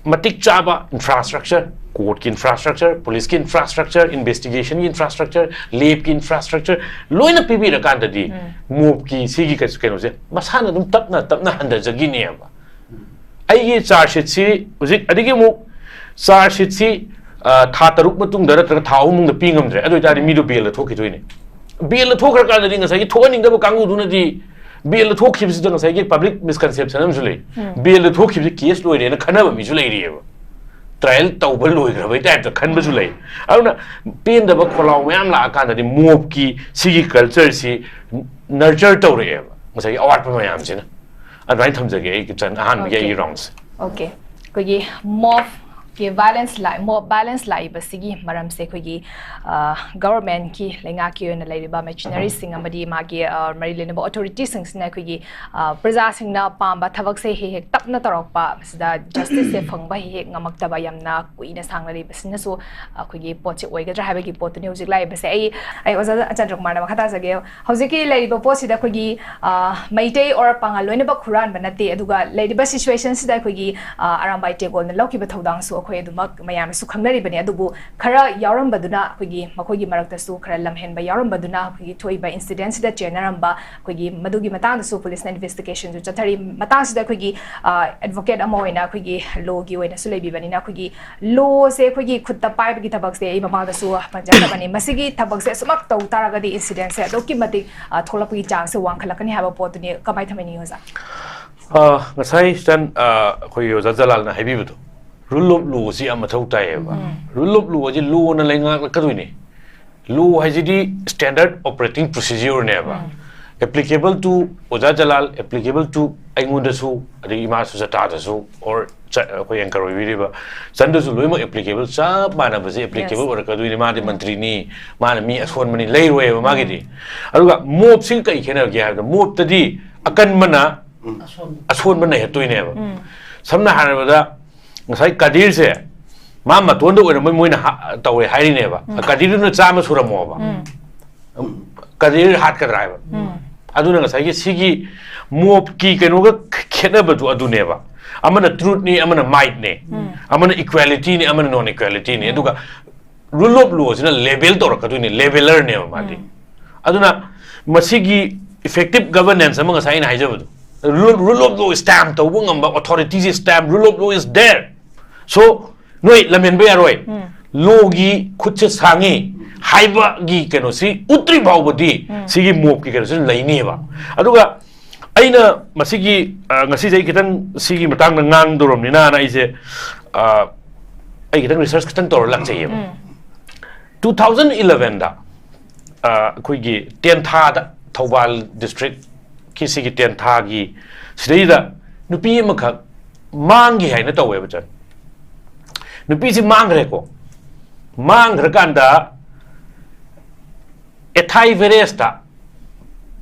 ꯃꯇꯤꯛ ꯆꯥꯕ ꯏꯟꯐ꯭ꯔꯥꯁ꯭ꯇ꯭ꯔꯛꯆꯔ, ꯀꯣꯔꯠꯀꯤ ꯏꯟꯐ꯭ꯔꯥꯁ꯭ꯇ꯭ꯔꯛꯆꯔ, ꯄꯨꯂꯤꯁꯀꯤ ꯏꯟꯐ꯭ꯔꯥꯁ꯭ꯇ꯭ꯔꯛꯆꯔ, ꯏꯟꯚꯦꯁ꯭ꯇꯤꯒꯦꯁꯟꯒꯤ ꯏꯟꯐ꯭ꯔꯥꯁ꯭ꯇ꯭ꯔꯛꯆꯔ, ꯂꯦꯞꯀꯤ ꯏꯟꯐ꯭ꯔꯥꯁ꯭ꯇ꯭ꯔꯛꯆꯔ ꯂꯣꯏꯅ ꯄꯤꯕꯤꯔꯀꯥꯟꯗꯗꯤ ꯃꯣꯞꯀꯤ ꯁꯤꯒꯤ ꯀꯩ-, ꯀꯩꯅꯣꯁꯦ ꯃꯁꯥꯅ ꯑꯗꯨꯝ ꯇꯞꯅ ꯇꯞꯅ ꯍꯟꯊꯖꯈꯤꯅꯦꯕ꯫ ꯑꯩꯒꯤ ꯆꯥꯔꯖ ꯁꯤꯠꯁꯤ ꯍꯧꯖꯤꯛ, ꯑꯗꯒꯤ ꯑꯃꯨꯛ ꯆꯥꯔꯖ ꯁꯤꯠꯁꯤ, ꯑ, ꯊꯥ ꯇꯔꯨꯛ ꯃꯇꯨꯡꯗ ꯅꯠꯇ꯭ꯔꯒ ꯊꯥ ꯑꯍꯨꯝ ꯃꯇꯨꯡꯗ ꯄꯤ ꯉꯝꯗ꯭ꯔꯦ, ꯑꯗꯨ ꯑꯣꯏꯇꯥꯔꯗꯤ ꯃꯤꯗꯣ ꯕꯦꯜꯗ ꯊꯣꯛꯈꯤꯗꯣꯏꯅꯦ꯫ ꯕꯦꯜꯗ ꯊꯣꯛꯈ꯭ꯔꯀꯥꯟꯗꯗꯤ ꯉꯁꯥꯏꯒꯤ ꯊꯣꯛꯍꯟꯅꯤꯡꯗꯕ ꯀꯥꯡꯕꯨꯗꯨꯅꯗꯤ ꯕꯦꯜꯗ ꯊꯣꯛꯈꯤꯕꯁꯤꯗ ꯉꯁꯥꯏꯒꯤ ꯄꯕ꯭ꯂꯤꯛ ꯃꯤꯁꯀꯟꯁꯦꯞꯁꯟ ꯑꯃꯁꯨ ꯂꯩ꯫ ꯕꯦꯜꯗ ꯊꯣꯛꯈꯤꯕꯁꯤ ꯀꯦꯁ ꯂꯣꯏꯔꯦꯅ ꯈꯟꯅꯕ ꯃꯤꯁꯨ ꯂꯩꯔꯤꯑꯕ꯫ ꯇ꯭ꯔꯥꯏꯌꯦꯜ ꯇꯧꯕ ꯂꯣꯏꯈ꯭ꯔꯕꯩ ꯇꯥꯏꯞꯇ ꯈꯟꯕꯁꯨ ꯂꯩ꯫ ꯑꯗꯨꯅ ꯄꯦꯟꯗꯕ ꯈꯣꯜꯂꯥꯎ ꯃꯌꯥꯝ ꯂꯥꯛꯑꯀꯥꯟꯗꯗꯤ ꯃꯣꯞꯀꯤ ꯁꯤꯒꯤ ꯀꯜꯆꯔꯁꯤ ꯅꯔꯆꯔ ꯇꯧꯔꯛꯑꯦꯕ, ꯉꯁꯥꯏꯒꯤ ꯑꯋꯥꯠꯄ ꯃꯌꯥꯝꯁꯤꯅ꯫ ꯑꯗꯨꯃꯥꯏꯅ ꯊꯝꯖꯒꯦ ꯑꯩꯒꯤ ꯆꯟ-, ꯑꯍꯥꯟꯕꯒꯤ ꯑꯩꯒꯤ ꯔꯥꯎꯟꯁꯦ꯫ ꯑꯣꯀꯦ, ꯑꯩꯈꯣꯏꯒꯤ ꯃꯣꯞꯀꯤ ꯚꯥꯏꯂꯦꯟꯁ ꯂꯥꯛ ꯃꯣꯞ ꯚꯥꯏꯂꯦꯟꯁ ꯂꯥꯛꯏꯕꯁꯤꯒꯤ ꯃꯔꯝꯁꯦ ꯑꯩꯈꯣꯏꯒꯤ ꯒꯚꯔꯟꯃꯦꯟꯠꯀꯤ, ꯂꯩꯉꯥꯛꯀꯤ ꯑꯣꯏꯅ ꯂꯩꯔꯤꯕ ꯃꯦꯆꯤꯅꯔꯤꯁꯤꯡ ꯑꯃꯗꯤ ꯃꯥꯒꯤ ꯃꯔꯤ ꯂꯩꯅꯕ ꯑꯣꯊꯣꯔꯤꯇꯤꯁꯤꯡꯁꯤꯅ ꯑꯩꯈꯣꯏꯒꯤ ꯄ꯭ꯔꯖꯥꯁꯤꯡꯅ ꯄꯥꯝꯕ ꯊꯕꯛꯁꯦ ꯍꯦꯛ ꯍꯦꯛ ꯇꯞꯅ ꯇꯧꯔꯛꯄ, ꯃꯁꯤꯗ ꯖꯁꯇꯤꯁꯁꯦ ꯐꯪꯕ ꯍꯦꯛ ꯍꯦꯛ ꯉꯝꯃꯛꯇꯕ, ꯌꯥꯝꯅ ꯀꯨꯏꯅ ꯁꯥꯡꯅ ꯂꯩꯕꯁꯤꯅꯁꯨ ꯑꯩꯈꯣꯏꯒꯤ ꯄꯣꯠꯁꯦ ꯑꯣꯏꯒꯗ꯭ꯔꯥ ꯍꯥꯏꯕꯒꯤ ꯄꯣꯠꯇꯨꯅꯤ ꯍꯧꯖꯤꯛ ꯂꯥꯛꯏꯕꯁꯦ꯫ ꯑꯩ ꯑꯩ ꯑꯣꯖꯥ ꯆꯟꯗ꯭ꯔꯀꯨꯃꯥꯔꯅ ꯃꯈꯥ ꯇꯥꯖꯒꯦ꯫ ꯍꯧꯖꯤꯛꯀꯤ ꯂꯩꯔꯤꯕ ꯄꯣꯠꯁꯤꯗ ꯑꯩꯈꯣꯏꯒꯤ ꯃꯩꯇꯩ ꯑꯣꯔ ꯄꯥꯉꯜ ꯂꯣꯏꯅꯃꯛ ꯍꯨꯔꯥꯟꯕ ꯅꯠꯇꯦ, ꯑꯗꯨꯒ ꯂꯩꯔꯤꯕ ꯁꯤꯆꯨꯋꯦꯁꯟꯁꯤꯗ ꯑꯩꯈꯣꯏꯒꯤ ꯑꯔꯥꯝꯕꯥꯏ ꯇꯦꯒꯣꯜꯅ ꯂꯧꯈꯤꯕ ꯊꯧꯗꯥꯡꯁꯨ ꯑꯩꯈꯣꯏ ꯑꯗꯨꯃꯛ ꯃꯌꯥꯝꯅꯁꯨ ꯈꯪꯅꯔꯤꯕꯅꯤ꯫ ꯑꯗꯨꯕꯨ ꯈꯔ ꯌꯥꯎꯔꯝꯕꯗꯨꯅ ꯑꯩꯈꯣꯏꯒꯤ ꯃꯈꯣꯏꯒꯤ ꯃꯔꯛꯇꯁꯨ ꯈꯔ ꯂꯝꯍꯦꯟꯕ ꯌꯥꯎꯔꯝꯕꯗꯨꯅ ꯑꯩꯈꯣꯏꯒꯤ ꯊꯣꯛꯏꯕ ꯏꯟꯁꯤꯗꯦꯟꯁꯤꯗ ꯆꯦꯟꯅꯔꯝꯕ, ꯑꯩꯈꯣꯏꯒꯤ ꯃꯗꯨꯒꯤ ꯃꯇꯥꯡꯗꯁꯨ ꯄꯨꯂꯤꯁꯅ ꯏꯟꯚꯦꯁꯇꯤꯒꯦꯁꯟꯁꯨ ꯆꯠꯊꯔꯤ꯫ ꯃꯇꯥꯡꯁꯤꯗ ꯑꯩꯈꯣꯏꯒꯤ ꯑꯦꯗꯚꯣꯀꯦꯠ ꯑꯃ ꯑꯣꯏꯅ ꯑꯩꯈꯣꯏꯒꯤ ꯂꯣꯒꯤ ꯑꯣꯏꯅꯁꯨ ꯂꯩꯕꯤꯕꯅꯤꯅ ꯑꯩꯈꯣꯏꯒꯤ ꯂꯣꯁꯦ ꯑꯩꯈꯣꯏꯒꯤ ꯈꯨꯠꯇ ꯄꯥꯏꯕꯒꯤ ꯊꯕꯛꯁꯦ ꯑꯩ ꯃꯃꯥꯡꯗꯁꯨ ꯄꯟꯖꯈ꯭ꯔꯕꯅꯤ꯫ ꯃꯁꯤꯒꯤ ꯊꯕꯛꯁꯦ ꯑꯁꯨꯃꯛ ꯇꯧ ꯇꯥꯔꯒꯗꯤ ꯏꯟꯁꯤꯗꯦꯟꯁꯦ ꯑꯗꯨꯛꯀꯤ ꯃꯇꯤꯛ ꯊꯣꯛꯂꯛꯄꯒꯤ ꯆꯥꯟꯁꯁꯦ ꯋꯥꯡꯈꯠꯂꯛꯀꯅꯤ ꯍꯥꯏꯕ ꯄꯣꯠꯇꯨꯅꯤ꯫ ꯀꯃꯥꯏꯅ ꯊꯝꯕꯤꯅꯤꯡꯉꯤ ꯑꯣꯖꯥ? ꯉꯁꯥꯏ ꯆꯟ ꯑꯩꯈꯣꯏꯒꯤ ꯑꯣꯖꯥ ꯖꯂꯥꯜꯅ ꯍꯥꯏꯕꯤꯕꯗꯣ, ꯔꯨꯜ ꯑꯣꯐ ꯂꯣꯁꯤ ꯌꯥꯝ ꯃꯊꯧ ꯇꯥꯏꯌꯦꯕ꯫ Rule of ꯂꯣꯁꯤ ꯂꯣꯅ ꯂꯩꯉꯥꯛꯂꯛꯀꯗꯣꯏꯅꯤ꯫ ꯂꯣ ꯍꯥꯏꯁꯤꯗꯤ ꯁ꯭ꯇꯦꯟꯗꯔꯠ ꯑꯣꯄꯔꯦꯇꯤꯡ ꯄ꯭ꯔꯣꯁꯤꯖꯔꯅꯦꯕ꯫ ꯑꯦꯄ꯭ꯂꯤꯀꯦꯕꯜ ꯇꯨ ꯑꯣꯖꯥ ꯖꯂꯥꯜ, ꯑꯦꯄ꯭ꯂꯤꯀꯦꯕꯜ ꯇꯨ ꯑꯩꯉꯣꯟꯗꯁꯨ, ꯑꯗꯒꯤ ꯏꯃꯥ ꯁꯨꯖꯇꯥꯗꯁꯨ, ꯑꯣꯔ ꯑꯩꯈꯣꯏ ꯑꯦꯡꯀꯔ ꯑꯣꯏꯕꯤꯔꯤꯕ ꯆꯟꯗꯁꯨ ꯂꯣꯏꯅꯃꯛ ꯑꯦꯄ꯭ꯂꯤꯀꯦꯕꯜ, ꯆꯞ ꯃꯥꯟꯅꯕꯁꯦ ꯑꯦꯄ꯭ꯂꯤꯀꯦꯕꯜ ꯑꯣꯏꯔꯛꯀꯗꯣꯏꯅꯤ꯫ ꯃꯥꯗꯤ ꯃꯟꯇ꯭ꯔꯤꯅꯤ, ꯃꯥꯅ ꯃꯤ ꯑꯁꯣꯟꯕꯅꯤ, ꯂꯩꯔꯣꯏꯕ ꯃꯥꯒꯤꯗꯤ꯫ ꯑꯗꯨꯒ ꯃꯣꯞꯁꯤꯒ ꯀꯩ ꯈꯦꯠꯅꯒꯦ ꯍꯥꯏꯕꯗ, ꯃꯣꯞꯇꯗꯤ ꯑꯀꯟꯕꯅ ꯑꯁꯣꯟꯕ ꯅꯩꯍꯠꯇꯣꯏꯅꯦꯕ꯫ ꯁꯝꯅ ꯍꯥꯏꯔꯕꯗ, ꯉꯁꯥꯏ ꯀꯗꯤꯔꯁꯦ ꯃꯥ ꯃꯇꯣꯟꯗ ꯑꯣꯏꯔꯝꯕꯩ ꯃꯣꯏꯅ ꯍꯥ-, ꯇꯧꯋꯦ ꯍꯥꯏꯔꯤꯅꯦꯕ꯫ ꯎꯝ꯫ ꯀꯗꯤꯔꯗꯨꯅ ꯆꯥꯝꯃ ꯁꯨꯔꯝꯃꯣꯕ꯫ ꯎꯝ꯫ ꯀꯗꯤꯔ ꯍꯥꯠꯀꯗ꯭ꯔꯥ ꯍꯥꯏꯕ꯫ ꯎꯝ꯫ ꯑꯗꯨꯅ ꯉꯁꯥꯏꯒꯤ ꯁꯤꯒꯤ ꯃꯣꯞꯀꯤ ꯀꯩꯅꯣꯒ ꯈꯦꯠꯅꯕꯗꯨ ꯑꯗꯨꯅꯦꯕ꯫ ꯑꯃꯅ ꯇ꯭ꯔꯨꯠꯅꯤ, ꯑꯃꯅ ꯃꯥꯏꯠꯅꯦ꯫ ꯎꯝ꯫ ꯑꯃꯅ ꯏꯀ꯭ꯋꯦꯂꯤꯇꯤꯅꯤ, ꯑꯃꯅ ꯅꯣꯟ ꯏꯀ꯭ꯋꯦꯂꯤꯇꯤꯅꯤ꯫ ꯎꯝ꯫ ꯑꯗꯨꯒ ꯔꯨꯜ ꯑꯣꯐ ꯂꯣꯁꯤꯅ ꯂꯦꯕꯦꯜ ꯇꯧꯔꯛꯀꯗꯣꯏꯅꯤ, ꯂꯦꯕꯦꯂꯔꯅꯦꯕ ꯃꯥꯗꯤ꯫ ꯎꯝ꯫ ꯑꯗꯨꯅ ꯃꯁꯤꯒꯤ effective governance ꯑꯃ ꯉꯁꯥꯏ ꯑꯩꯅ ꯍꯥꯏꯖꯕꯗꯣ, rule, rule of law stamp ꯇꯧꯕ ꯉꯝꯕ authority say stamp, rule of law is there. So, ꯅꯣꯏ ꯂꯝꯍꯦꯟꯕ ꯌꯥꯔꯣꯏ꯫ ꯎꯝ꯫ Law ꯒꯤ ꯈꯨꯠꯁꯦ ꯁꯥꯡꯉꯤ ꯍꯥꯏꯕꯒꯤ ꯀꯩꯅꯣꯁꯤ ꯎꯠꯇ꯭ꯔꯤ ꯐꯥꯎꯕꯗꯤ ꯎꯝ꯫ ꯁꯤꯒꯤ ꯃꯣꯞꯀꯤ ꯀꯩꯅꯣꯁꯤ ꯂꯩꯅꯤꯕ꯫ ꯑꯗꯨꯒ ꯑꯩꯅ ꯃꯁꯤꯒꯤ, ꯑ, ꯉꯁꯤꯁꯦ ꯑꯩ ꯈꯤꯇꯪ ꯁꯤꯒꯤ ꯃꯇꯥꯡꯗ ꯉꯥꯡꯗꯧꯔꯕꯅꯤꯅ ꯑꯩꯁꯦ, ꯑ, ꯑꯩ ꯈꯤꯇꯪ research ꯈꯤꯇꯪ ꯇꯧꯔ ꯂꯥꯛꯆꯩꯌꯦꯕ꯫ ꯎꯝ꯫ Two thousand eleven ꯗ, ꯑ, ꯑꯩꯈꯣꯏꯒꯤ ꯇꯦꯟꯊꯥꯗ, ꯊꯧꯕꯥꯜ district ꯀꯤ ꯁꯤꯒꯤ ꯇꯦꯟꯊꯥꯒꯤ ꯁꯤꯗꯩꯗ ꯅꯨꯄꯤ ꯑꯃꯈꯛ ꯃꯥꯡꯈꯤ ꯍꯥꯏꯅ ꯇꯧꯋꯦꯕ, ꯆꯟ꯫ ꯅꯨꯄꯤꯁꯤ ꯃꯥꯡꯈ꯭ꯔꯦꯀꯣ꯫ ꯃꯥꯡꯈ꯭ꯔꯀꯥꯟꯗ ꯑꯦꯊꯥꯏ ꯚꯦꯔꯦꯁꯇ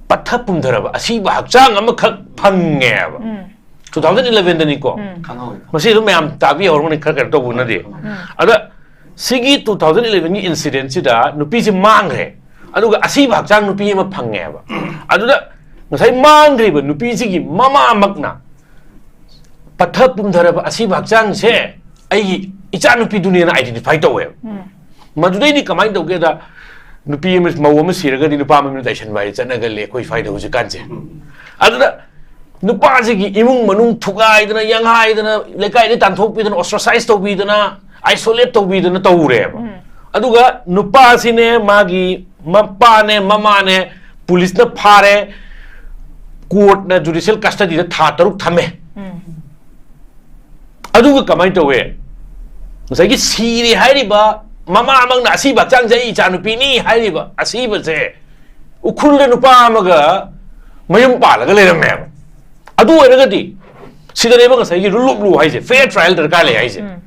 ꯄꯠꯊ ꯄꯨꯝꯊꯔꯕ ꯑꯁꯤꯕ ꯍꯛꯆꯥꯡ ꯑꯃꯈꯛ ꯐꯪꯉꯦꯕ꯫ ꯎꯝ꯫ Two thousand eleven ꯗꯅꯤꯀꯣ꯫ ꯎꯝ꯫ ꯈꯪꯍꯧꯋꯦ꯫ ꯃꯁꯤ ꯑꯗꯨꯝ ꯃꯌꯥꯝ ꯇꯥꯕꯤꯍꯧꯔꯝꯒꯅꯤ, ꯈꯔ ꯀꯩꯅꯣ ꯇꯧꯕꯅꯗꯤ꯫ ꯎꯝ꯫ ꯑꯗ ꯁꯤꯒꯤ two thousand eleven ꯒꯤ incident ꯁꯤꯗ ꯅꯨꯄꯤꯁꯤ ꯃꯥꯡꯈ꯭ꯔꯦ, ꯑꯗꯨꯒ ꯑꯁꯤꯕ ꯍꯛꯆꯥꯡ ꯅꯨꯄꯤ ꯑꯃ ꯐꯪꯉꯦꯕ꯫ ꯑꯗꯨꯗ ꯉꯁꯥꯏ ꯃꯥꯡꯈ꯭ꯔꯤꯕ ꯅꯨꯄꯤꯁꯤꯒꯤ ꯃꯃꯥꯃꯛꯅ ꯄꯠꯊ ꯄꯨꯝꯊꯔꯕ ꯑꯁꯤꯕ ꯍꯛꯆꯥꯡꯁꯦ ꯑꯩꯒꯤ ꯏꯆꯥꯅꯨꯄꯤꯗꯨꯅꯦꯅ identify ꯇꯧꯋꯦꯕ꯫ ꯎꯝ꯫ ꯃꯗꯨꯗꯩꯗꯤ ꯀꯃꯥꯏꯅ ꯇꯧꯒꯦꯗ, ꯅꯨꯄꯤ ꯑꯃ, ꯃꯧ ꯑꯃ ꯁꯤꯔꯒꯗꯤ ꯅꯨꯄꯥ ꯃꯌꯨꯝꯗ ꯇꯥꯏꯁꯟꯕ ꯍꯥꯏ ꯆꯠꯅꯒꯜꯂꯦ ꯑꯩꯈꯣꯏ ꯁ꯭ꯋꯥꯏꯗ ꯍꯧꯖꯤꯛꯀꯥꯟꯁꯦ꯫ ꯎꯝ꯫ ꯑꯗꯨꯗ ꯅꯨꯄꯥꯁꯤꯒꯤ ꯏꯃꯨꯡ ꯃꯅꯨꯡ ꯊꯨꯒꯥꯏꯗꯅ, ꯌꯥꯡꯍꯥꯏꯗꯅ, ꯂꯩꯀꯥꯏꯗ ꯇꯥꯟꯊꯣꯛꯄꯤꯗꯅ, ostracize ꯇꯧꯕꯤꯗꯅ, isolate ꯇꯧꯕꯤꯗꯅ ꯇꯧꯔꯦꯕ꯫ ꯎꯝ꯫ ꯑꯗꯨꯒ ꯅꯨꯄꯥꯁꯤꯅꯦ, ꯃꯥꯒꯤ ꯃꯄꯥꯅꯦ, ꯃꯃꯥꯅꯦ, ꯄꯨꯂꯤꯁꯅ ꯐꯥꯔꯦ, court ꯅ judicial custody ꯗ ꯊꯥ ꯇꯔꯨꯛ ꯊꯝꯃꯦ꯫ ꯎꯝ꯫ ꯑꯗꯨꯒ ꯀꯃꯥꯏꯅ ꯇꯧꯋꯦ? ꯉꯁꯥꯏꯒꯤ ꯁꯤꯔꯦ ꯍꯥꯏꯔꯤꯕ ꯃꯃꯥꯃꯛꯅ ꯑꯁꯤꯕ ꯍꯛꯆꯥꯡꯁꯦ ꯑꯩ ꯏꯆꯥꯅꯨꯄꯤꯅꯤ ꯍꯥꯏꯔꯤꯕ ꯑꯁꯤꯕꯁꯦ ꯎꯈ꯭ꯔꯨꯜꯗ ꯅꯨꯄꯥ ꯑꯃꯒ ꯃꯌꯨꯝ ꯄꯥꯜꯂꯒ ꯂꯩꯔꯝꯃꯦꯕ꯫ ꯑꯗꯨ ꯑꯣꯏꯔꯒꯗꯤ ꯁꯤꯗꯅꯦꯕ ꯉꯁꯥꯏꯒꯤ rule of law ꯍꯥꯏꯁꯦ, fair trial ꯗꯔꯀꯥꯔ ꯂꯩ ꯍꯥꯏꯁꯦ꯫ ꯎꯝ꯫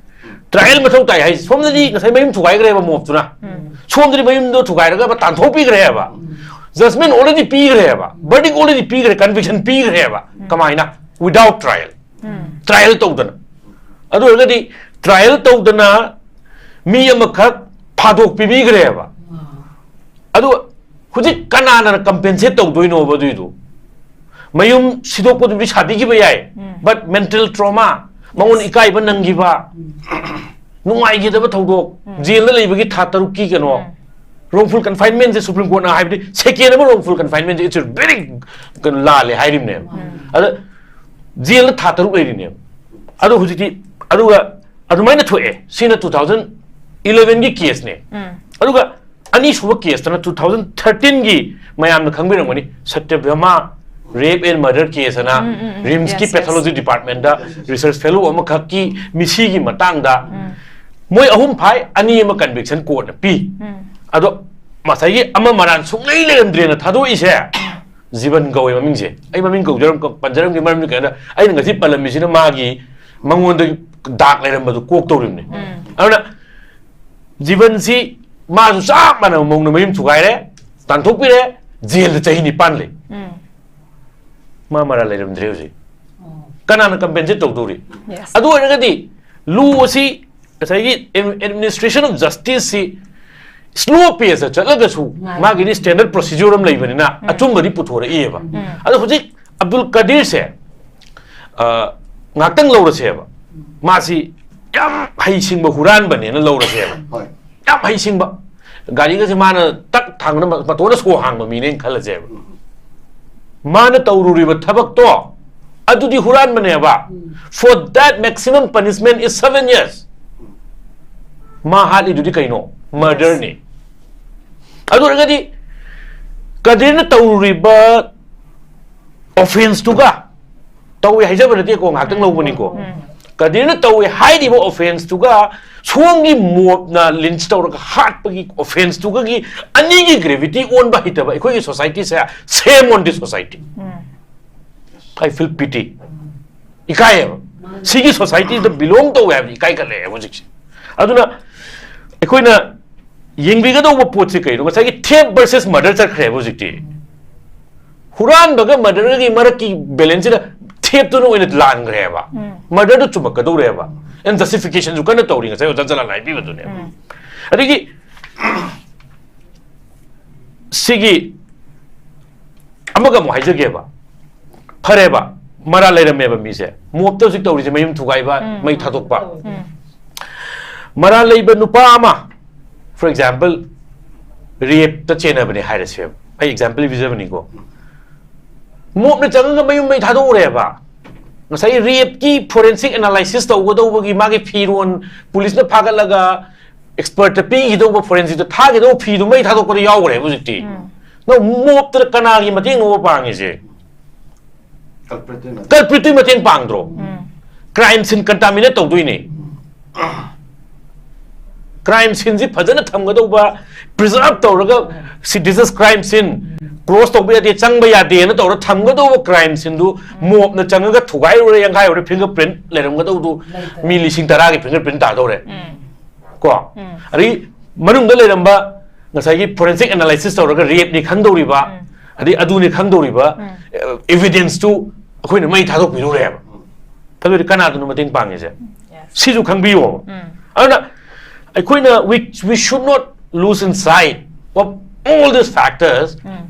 Trial ꯃꯊꯧ ꯇꯥꯏ ꯍꯥꯏꯁꯦ꯫ ꯁꯣꯝꯗꯗꯤ ꯉꯁꯥꯏ ꯃꯌꯨꯝ ꯊꯨꯒꯥꯏꯈ꯭ꯔꯦꯕ ꯃꯣꯞꯇꯨꯅ꯫ ꯎꯝ꯫ ꯁꯣꯝꯗꯗꯤ ꯃꯌꯨꯝꯗꯣ ꯊꯨꯒꯥꯏꯔꯒ ꯇꯥꯟꯊꯣꯛꯄꯤꯈ꯭ꯔꯦꯕ꯫ ꯎꯝ꯫ Judgment already ꯄꯤꯈ꯭ꯔꯦꯕ꯫ Verdict already ꯄꯤꯈ꯭ꯔꯦ, conviction ꯄꯤꯈ꯭ꯔꯦꯕ꯫ ꯎꯝ꯫ ꯀꯃꯥꯏꯅ? Without trial꯫ ꯎꯝ꯫ Trial ꯇꯧꯗꯅ꯫ ꯑꯗꯨ ꯑꯣꯏꯔꯒꯗꯤ ꯇ꯭ꯔꯥꯏꯌꯦꯜ ꯇꯧꯗꯅ ꯃꯤ ꯑꯃꯈꯛ ꯐꯥꯗꯣꯛ ꯄꯤꯕꯤꯈ꯭ꯔꯦꯕ꯫ ꯑꯗꯨ ꯍꯧꯖꯤꯛ ꯀꯅꯥꯅ ꯀꯝꯄꯦꯟꯁꯦꯠ ꯇꯧꯗꯣꯏꯅꯣꯕ ꯑꯗꯨꯏꯗꯨ? ꯃꯌꯨꯝ ꯁꯤꯗꯣꯛꯄꯗꯨꯗꯤ ꯁꯥꯕꯤꯈꯤꯕ ꯌꯥꯏ, ꯕꯠ ꯃꯦꯟꯇꯦꯜ ꯇ꯭ꯔꯣꯃꯥ, ꯃꯉꯣꯟꯗ ꯏꯀꯥꯏꯕ ꯅꯪꯈꯤꯕ, ꯅꯨꯡꯉꯥꯏꯈꯤꯗꯕ ꯊꯧꯗꯣꯛ, ꯖꯦꯜꯗ ꯂꯩꯕꯒꯤ ꯊꯥ ꯇꯔꯨꯛꯀꯤ ꯀꯩꯅꯣ, ꯔꯣꯡꯐꯨꯜ ꯀꯟꯐꯥꯏꯟꯃꯦꯟꯁꯦ ꯁꯨꯄ꯭ꯔꯤꯝ ꯀꯣꯔꯠꯅ ꯍꯥꯏꯕꯗꯤ ꯁꯦꯀꯦꯟ ꯑꯃ ꯔꯣꯡꯐꯨꯜ ꯀꯟꯐꯥꯏꯟꯃꯦꯟꯁꯦ ꯏꯠꯁ ꯚꯦꯔꯤ ꯂꯥꯜꯂꯦ ꯍꯥꯏꯔꯤꯕꯅꯦꯕ꯫ ꯑꯗ ꯖꯦꯜꯗ ꯊꯥ ꯇꯔꯨꯛ ꯂꯩꯔꯤꯅꯦꯕ꯫ ꯑꯗꯣ ꯍꯧꯖꯤꯛꯇꯤ ꯑꯗꯨꯒ ꯑꯗꯨꯃꯥꯏꯅ ꯊꯣꯛꯑꯦ꯫ ꯁꯤꯅ ꯇꯨ ꯊꯥꯎꯖꯟ ꯏꯂꯚꯦꯟꯒꯤ ꯀꯦꯁꯅꯦ꯫ ꯑꯗꯨꯒ ꯑꯅꯤꯁꯨꯕ ꯀꯦꯁꯇꯅ ꯇꯨ ꯊꯥꯎꯖꯟ ꯊꯥꯔꯇꯤꯟꯒꯤ, ꯃꯌꯥꯝꯅ ꯈꯪꯕꯤꯔꯝꯒꯅꯤ, ꯁꯠꯇ꯭ꯌꯚꯥꯃꯥ ꯔꯦꯞ ꯑꯦꯟ ꯃꯔꯗꯔ ꯀꯦꯁ ꯑꯅ ꯔꯤꯝꯁꯀꯤ ꯄꯦꯊꯣꯂꯣꯖꯤ ꯗꯤꯄꯥꯔꯠꯃꯦꯟꯗ ꯔꯤꯁꯔꯁ ꯐꯦꯂꯣ ꯑꯃꯈꯛꯀꯤ ꯃꯤꯁꯤꯒꯤ ꯃꯇꯥꯡꯗ ꯃꯣꯏ ꯑꯍꯨꯝ ꯐꯥꯏ, ꯑꯅꯤ ꯑꯃ ꯀꯟꯚꯤꯛꯁꯟ ꯀꯣꯔꯠꯅ ꯄꯤ꯫ ꯑꯗꯣ ꯉꯁꯥꯏꯒꯤ ꯑꯃ ꯃꯔꯥꯟ ꯁꯨꯡꯂꯩ ꯂꯩꯔꯝꯗ꯭ꯔꯦꯅ ꯊꯥꯗꯣꯛꯏꯁꯦ ꯖꯤꯕꯟ ꯀꯧꯋꯦ ꯃꯃꯤꯡꯁꯦ꯫ ꯑꯩ ꯃꯃꯤꯡ ꯀꯧꯖꯔꯝ-, ꯄꯟꯖꯔꯝꯒꯦ, ꯃꯔꯝꯗꯤ ꯀꯩꯅꯣꯗ ꯑꯩꯅ ꯉꯁꯤ ꯄꯜꯂꯝꯃꯤꯁꯤꯅ ꯃꯥꯒꯤ ꯃꯉꯣꯟꯗ ꯗꯥꯛ ꯂꯩꯔꯝꯕꯗꯨ ꯀꯣꯛꯇꯧꯔꯤꯕꯅꯤ꯫ ꯑꯗꯨꯅ ꯖꯤꯕꯟꯁꯤ ꯃꯥꯁꯨ ꯆꯞ ꯃꯥꯟꯅꯕ ꯃꯑꯣꯡꯗ ꯃꯌꯨꯝ ꯊꯨꯒꯥꯏꯔꯦ, ꯇꯥꯟꯊꯣꯛꯄꯤꯔꯦ, ꯖꯦꯜꯗ ꯆꯍꯤ ꯅꯤꯄꯥꯟ ꯂꯩ꯫ ꯃꯥ ꯃꯔꯥ ꯂꯩꯔꯝꯗ꯭ꯔꯦ ꯍꯧꯖꯤꯛ꯫ ꯀꯅꯥꯅ ꯀꯝꯄꯦꯟꯁꯦꯠ ꯇꯧꯗꯧꯔꯤ? ꯑꯗꯨ ꯑꯣꯏꯔꯒꯗꯤ ꯂꯣ ꯑꯁꯤ ꯉꯁꯥꯏꯒꯤ administration of justice ꯁꯤ ꯁ꯭ꯂꯣ ꯄꯦꯁꯇ ꯆꯠꯂꯒꯁꯨ ꯃꯥꯒꯤꯗꯤ ꯁ꯭ꯇꯦꯟꯗꯔꯗ ꯄ꯭ꯔꯣꯁꯤꯖꯔ ꯑꯃ ꯂꯩꯕꯅꯤꯅ ꯑꯆꯨꯝꯕꯗꯤ ꯄꯨꯊꯣꯔꯛꯏꯑꯕ꯫ ꯑꯗꯣ ꯍꯧꯖꯤꯛ ꯑꯕꯗꯨꯜ ꯀꯗꯤꯔꯁꯦ, ꯑ, ꯉꯥꯛꯇꯪ ꯂꯧꯔꯁꯦꯕ꯫ ꯃꯥꯁꯤ ꯌꯥꯝ ꯍꯩꯁꯤꯡꯕ ꯍꯨꯔꯥꯟꯕꯅꯦꯅ ꯂꯧꯔꯁꯦꯕ꯫ ꯍꯣꯏ꯫ ꯌꯥꯝ ꯍꯩꯁꯤꯡꯕ꯫ ꯒꯥꯔꯤꯒꯁꯦ ꯃꯥꯅ ꯇꯛ ꯊꯥꯡꯗꯅ ꯃ-, ꯃꯇꯣꯟꯗ ꯁꯣ ꯍꯥꯡꯕ ꯃꯤꯅꯦꯅ ꯈꯜꯂꯁꯦꯕ꯫ ꯃꯥꯅ ꯇꯧꯔꯨꯔꯤꯕ ꯊꯕꯛꯇꯣ ꯑꯗꯨꯗꯤ ꯍꯨꯔꯥꯟꯕꯅꯦꯕ꯫ For that maximum punishment is seven years. ꯃꯥ ꯍꯥꯠꯂꯤꯗꯨꯗꯤ ꯀꯩꯅꯣ? ꯃꯔꯗꯔꯅꯤ꯫ ꯑꯗꯨ ꯑꯣꯏꯔꯒꯗꯤ ꯀꯗꯤꯔꯅ ꯇꯧꯔꯨꯔꯤꯕ ꯑꯣꯐꯦꯟꯁꯇꯨꯒ, ꯇꯧꯋꯦ ꯍꯥꯏꯖꯕ ꯅꯠꯇꯦꯀꯣ, ꯉꯥꯏꯍꯥꯛꯇꯪ ꯂꯧꯕꯅꯤꯀꯣ꯫ ꯀꯗꯤꯔꯅ ꯇꯧꯋꯦ ꯍꯥꯏꯔꯤꯕ ꯑꯣꯐꯦꯟꯁꯇꯨꯒ ꯁꯣꯝꯒꯤ ꯃꯣꯞꯅ ꯂꯤꯟꯁ ꯇꯧꯔꯒ ꯍꯥꯠꯄꯒꯤ ꯑꯣꯐꯦꯟꯁꯇꯨꯒꯒꯤ ꯑꯅꯤꯒꯤ ꯒ꯭ꯔꯦꯚꯤꯇꯤ ꯑꯣꯟꯕ ꯍꯩꯇꯕ ꯑꯩꯈꯣꯏꯒꯤ ꯁꯣꯁꯥꯏꯇꯤꯁꯦ, shame on this society. I feel pity. ꯏꯀꯥꯏꯌꯦꯕ꯫ ꯁꯤꯒꯤ ꯁꯣꯁꯥꯏꯇꯤꯗ ꯕꯤꯂꯣꯡ ꯇꯧꯋꯦ ꯍꯥꯏꯕꯗꯤ ꯏꯀꯥꯏ ꯈꯠꯂꯛꯑꯦ ꯍꯧꯖꯤꯛꯁꯦ꯫ ꯑꯗꯨꯅ ꯑꯩꯈꯣꯏꯅ ꯌꯦꯡꯕꯤꯒꯗꯧꯕ ꯄꯣꯠꯁꯦ ꯀꯩꯅꯣ? ꯉꯁꯥꯏꯒꯤ ꯊꯦꯞ ꯚꯔꯁꯦꯁ ꯃꯔꯗꯔ ꯆꯠꯈ꯭ꯔꯦꯕ ꯍꯧꯖꯤꯛꯇꯤ꯫ ꯍꯨꯔꯥꯟꯕꯒ ꯃꯔꯗꯔꯒꯤ ꯃꯔꯛꯀꯤ ꯕꯦꯂꯦꯟꯁꯁꯤꯗ ꯊꯦꯞꯇꯨꯅ ꯑꯣꯏꯅ ꯂꯥꯟꯈ꯭ꯔꯦꯕ꯫ ꯃꯔꯗꯔꯗꯨ ꯆꯨꯝꯃꯛꯀꯗꯧꯔꯦꯕ꯫ ꯑꯦꯟ ꯖꯁꯇꯤꯐꯤꯀꯦꯁꯟꯁꯨ ꯀꯟꯅ ꯇꯧꯔꯤ, ꯉꯁꯥꯏ ꯑꯣꯖꯥ ꯖꯂꯥꯜꯅ ꯍꯥꯏꯕꯤꯕꯗꯨꯅꯦꯕ꯫ ꯑꯗꯒꯤ ꯁꯤꯒꯤ ꯑꯃꯒ ꯑꯃꯨꯛ ꯍꯥꯏꯖꯒꯦꯕ꯫ ꯐꯔꯦꯕ, ꯃꯔꯥꯜ ꯂꯩꯔꯝꯃꯦꯕ ꯃꯤꯁꯦ꯫ ꯃꯣꯞꯇ ꯍꯧꯖꯤꯛ ꯇꯧꯔꯤꯁꯦ ꯃꯌꯨꯝ ꯊꯨꯒꯥꯏꯕ, ꯎꯝ꯫ ꯃꯩ ꯊꯥꯗꯣꯛꯄ꯫ ꯎꯝ꯫ ꯃꯔꯥꯜ ꯂꯩꯕ ꯅꯨꯄꯥ ꯑꯃ, for example, ꯔꯦꯞꯇ ꯆꯦꯟꯅꯕꯅꯦ ꯍꯥꯏꯔꯁꯦꯕ꯫ ꯑꯩ ꯑꯦꯛꯖꯥꯝꯄꯜ ꯄꯤꯖꯕꯅꯤꯀꯣ꯫ ꯃꯣꯞꯅ ꯆꯪꯉꯒ ꯃꯌꯨꯝ ꯃꯩ ꯊꯥꯗꯣꯛꯎꯔꯦꯕ꯫ ꯉꯁꯥꯏ ꯔꯦꯞꯀꯤ ꯐꯣꯔꯦꯟꯁꯤꯛ ꯑꯦꯅꯥꯂꯥꯏꯁꯤꯁ ꯇꯧꯒꯗꯧꯕꯒꯤ ꯃꯥꯒꯤ ꯐꯤꯔꯣꯟ ꯄꯨꯂꯤꯁꯅ ꯐꯥꯒꯠꯂꯒ ꯑꯦꯛꯁꯄꯔꯠꯇ ꯄꯤꯈꯤꯗꯧꯕ, ꯐꯣꯔꯦꯟꯁꯤꯛꯇ ꯊꯥꯒꯗꯧꯕ ꯐꯤꯗꯨ ꯃꯩ ꯊꯥꯗꯣꯛꯄꯗ ꯌꯥꯎꯈ꯭ꯔꯦꯕ ꯍꯧꯖꯤꯛꯇꯤ꯫ ꯎꯝ꯫ ꯅꯪ ꯃꯣꯞꯇꯨꯅ ꯀꯅꯥꯒꯤ ꯃꯇꯦꯡꯅꯣꯕ ꯄꯥꯡꯉꯤꯁꯦ? ꯀꯜꯄ꯭ꯔꯤꯠꯇꯨꯒꯤ ꯃꯇꯦꯡ꯫ ꯀꯜꯄ꯭ꯔꯤꯠꯇꯨꯒꯤ ꯃꯇꯦꯡ ꯄꯥꯡꯗ꯭ꯔꯣ? ꯎꯝ꯫ ꯀ꯭ꯔꯥꯏꯝ ꯁꯤꯟ ꯀꯟꯇꯥꯃꯤꯅꯦꯠ ꯇꯧꯗꯣꯏꯅꯦ꯫ ꯀ꯭ꯔꯥꯏꯝ ꯁꯤꯟꯁꯤ ꯐꯖꯅ ꯊꯝꯒꯗꯧꯕ, ꯄ꯭ꯔꯤꯖꯥꯔꯚ ꯇꯧꯔꯒ, ꯁꯤ, this is crime scene, cross ꯇꯧꯕ ꯌꯥꯗꯦ, ꯆꯪꯕ ꯌꯥꯗꯦꯅ ꯇꯧꯔ ꯊꯝꯒꯗꯧꯕ ꯀ꯭ꯔꯥꯏꯝ ꯁꯤꯟꯗꯨ ꯃꯣꯞꯅ ꯆꯪꯉꯒ ꯊꯨꯒꯥꯏꯔꯨꯔꯦ, ꯌꯥꯡꯈꯥꯏꯔꯨꯔꯦ, ꯐꯤꯡꯒꯔ ꯄ꯭ꯔꯤꯟꯠ ꯂꯩꯔꯝꯒꯗꯧꯗꯨ ꯂꯩꯇ꯭ꯔꯦ꯫ ꯃꯤ ꯂꯤꯁꯤꯡ ꯇꯔꯥꯒꯤ ꯐꯤꯡꯒꯔ ꯄ꯭ꯔꯤꯟꯠ ꯇꯥꯗꯧꯔꯦ꯫ ꯎꯝ꯫ ꯀꯣ? ꯎꯝ꯫ ꯑꯗꯒꯤ ꯃꯅꯨꯡꯗ ꯂꯩꯔꯝꯕ ꯉꯁꯥꯏꯒꯤ ꯐꯣꯔꯦꯟꯁꯤꯛ ꯑꯦꯅꯥꯂꯥꯏꯁꯤꯁ ꯇꯧꯔꯒ ꯔꯦꯞꯅꯤ ꯈꯪꯗꯧꯔꯤꯕ, ꯎꯝ꯫ ꯑꯗꯩ ꯑꯗꯨꯅꯤ ꯈꯪꯗꯧꯔꯤꯕ, ꯎꯝ꯫ ꯑꯦ, ꯑꯦꯚꯤꯗꯦꯟꯁꯇꯨ ꯑꯩꯈꯣꯏꯅ ꯃꯩ ꯊꯥꯗꯣꯛꯄꯤꯔꯨꯔꯦꯕ꯫ ꯑꯗꯨꯗꯤ ꯀꯅꯥꯗꯅꯣ ꯃꯇꯦꯡ ꯄꯥꯡꯉꯤꯁꯦ? Yes. ꯁꯤꯁꯨ ꯈꯪꯕꯤꯌꯣꯕ꯫ ꯎꯝ꯫ ꯑꯗꯨꯅ ꯑꯩꯈꯣꯏꯅ, we, we should not lose in sight of all these factors. ꯎꯝ꯫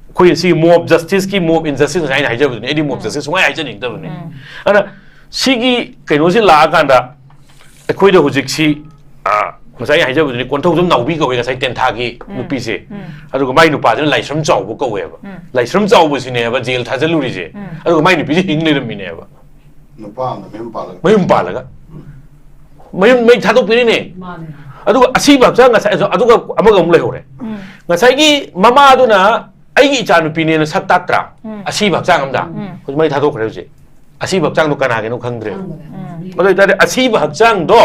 ꯑꯩꯈꯣꯏ ꯁꯤ ꯃꯣꯞ ꯖꯁꯇꯤꯁꯀꯤ, ꯃꯣꯞ ꯏꯟꯖꯁꯇꯤꯁ ꯍꯥꯏꯅ ꯍꯥꯏꯖꯕꯗꯨꯅꯤ꯫ ꯑꯩꯗꯤ ꯃꯣꯞ ꯎꯝ꯫ ꯖꯁꯇꯤꯁ ꯁꯨꯡꯍꯥꯏ ꯍꯥꯏꯖꯅꯤꯡꯗꯕꯅꯤ꯫ ꯎꯝ꯫ ꯑꯗꯨꯅ ꯁꯤꯒꯤ ꯀꯩꯅꯣꯁꯤ ꯂꯥꯛꯑꯀꯥꯟꯗ ꯑꯩꯈꯣꯏꯗ ꯍꯧꯖꯤꯛꯁꯤ, ꯑ, ꯉꯁꯥꯏ ꯍꯥꯏꯖꯕꯗꯨꯅꯤ, ꯀꯣꯟꯊꯧꯖꯝ ꯅꯥꯎꯕꯤ ꯀꯧꯋꯦ ꯉꯁꯥꯏ ꯇꯦꯟꯊꯥꯒꯤ ꯎꯝ꯫ ꯅꯨꯄꯤꯁꯦ꯫ ꯎꯝ꯫ ꯑꯗꯨꯒ ꯃꯥꯏ ꯅꯨꯄꯥꯁꯤꯅ ꯂꯥꯏꯁ꯭ꯔꯝ ꯆꯥꯎꯕ ꯀꯧꯋꯦꯕ꯫ ꯎꯝ꯫ ꯂꯥꯏꯁ꯭ꯔꯝ ꯆꯥꯎꯕꯁꯤꯅꯦꯕ ꯖꯦꯜ ꯊꯥꯖꯤꯜꯂꯨꯔꯤꯁꯦ꯫ ꯎꯝ꯫ ꯑꯗꯨꯒ ꯃꯥꯏ ꯅꯨꯄꯤꯁꯦ ꯍꯤꯡ ꯂꯩꯔꯝꯃꯤꯅꯦꯕ꯫ ꯅꯨꯄꯥ ꯑꯃꯅ ꯃꯌꯨꯝ ꯄꯥꯜꯂꯒ꯫ ꯃꯌꯨꯝ ꯄꯥꯜꯂꯒ꯫ ꯃꯌꯨꯝ ꯃꯩ ꯊꯥꯗꯣꯛꯄꯤꯔꯤꯅꯦ꯫ ꯃꯥꯅꯦ꯫ ꯑꯗꯨꯒ ꯑꯁꯤꯕ ꯍꯛꯆꯥꯡ ꯉꯁꯥꯏ, ꯑꯗꯨꯒ ꯑꯃꯒ ꯑꯃꯨꯛ ꯂꯩꯍꯧꯔꯦ꯫ ꯎꯝ꯫ ꯉꯁꯥꯏꯒꯤ ꯃꯃꯥꯗꯨꯅ ꯑꯩꯒꯤ ꯏꯆꯥꯅꯨꯄꯤꯅꯦꯅ ꯁꯛ ꯇꯥꯛꯇ꯭ꯔꯥ? ꯎꯝ꯫ ꯑꯁꯤꯕ ꯍꯛꯆꯥꯡ ꯑꯝꯗ꯫ ꯎꯝ꯫ ꯍꯧꯖꯤꯛ ꯃꯩ ꯊꯥꯗꯣꯛꯈ꯭ꯔꯦ ꯍꯧꯖꯤꯛ꯫ ꯑꯁꯤꯕ ꯍꯛꯆꯥꯡꯗꯣ ꯀꯅꯥꯒꯤꯅꯣ ꯈꯪꯗ꯭ꯔꯦ꯫ ꯈꯪꯗ꯭ꯔꯦ꯫ ꯎꯝ꯫ ꯑꯗꯨ ꯑꯣꯏꯇꯥꯔꯗꯤ ꯑꯁꯤꯕ ꯍꯛꯆꯥꯡꯗꯣ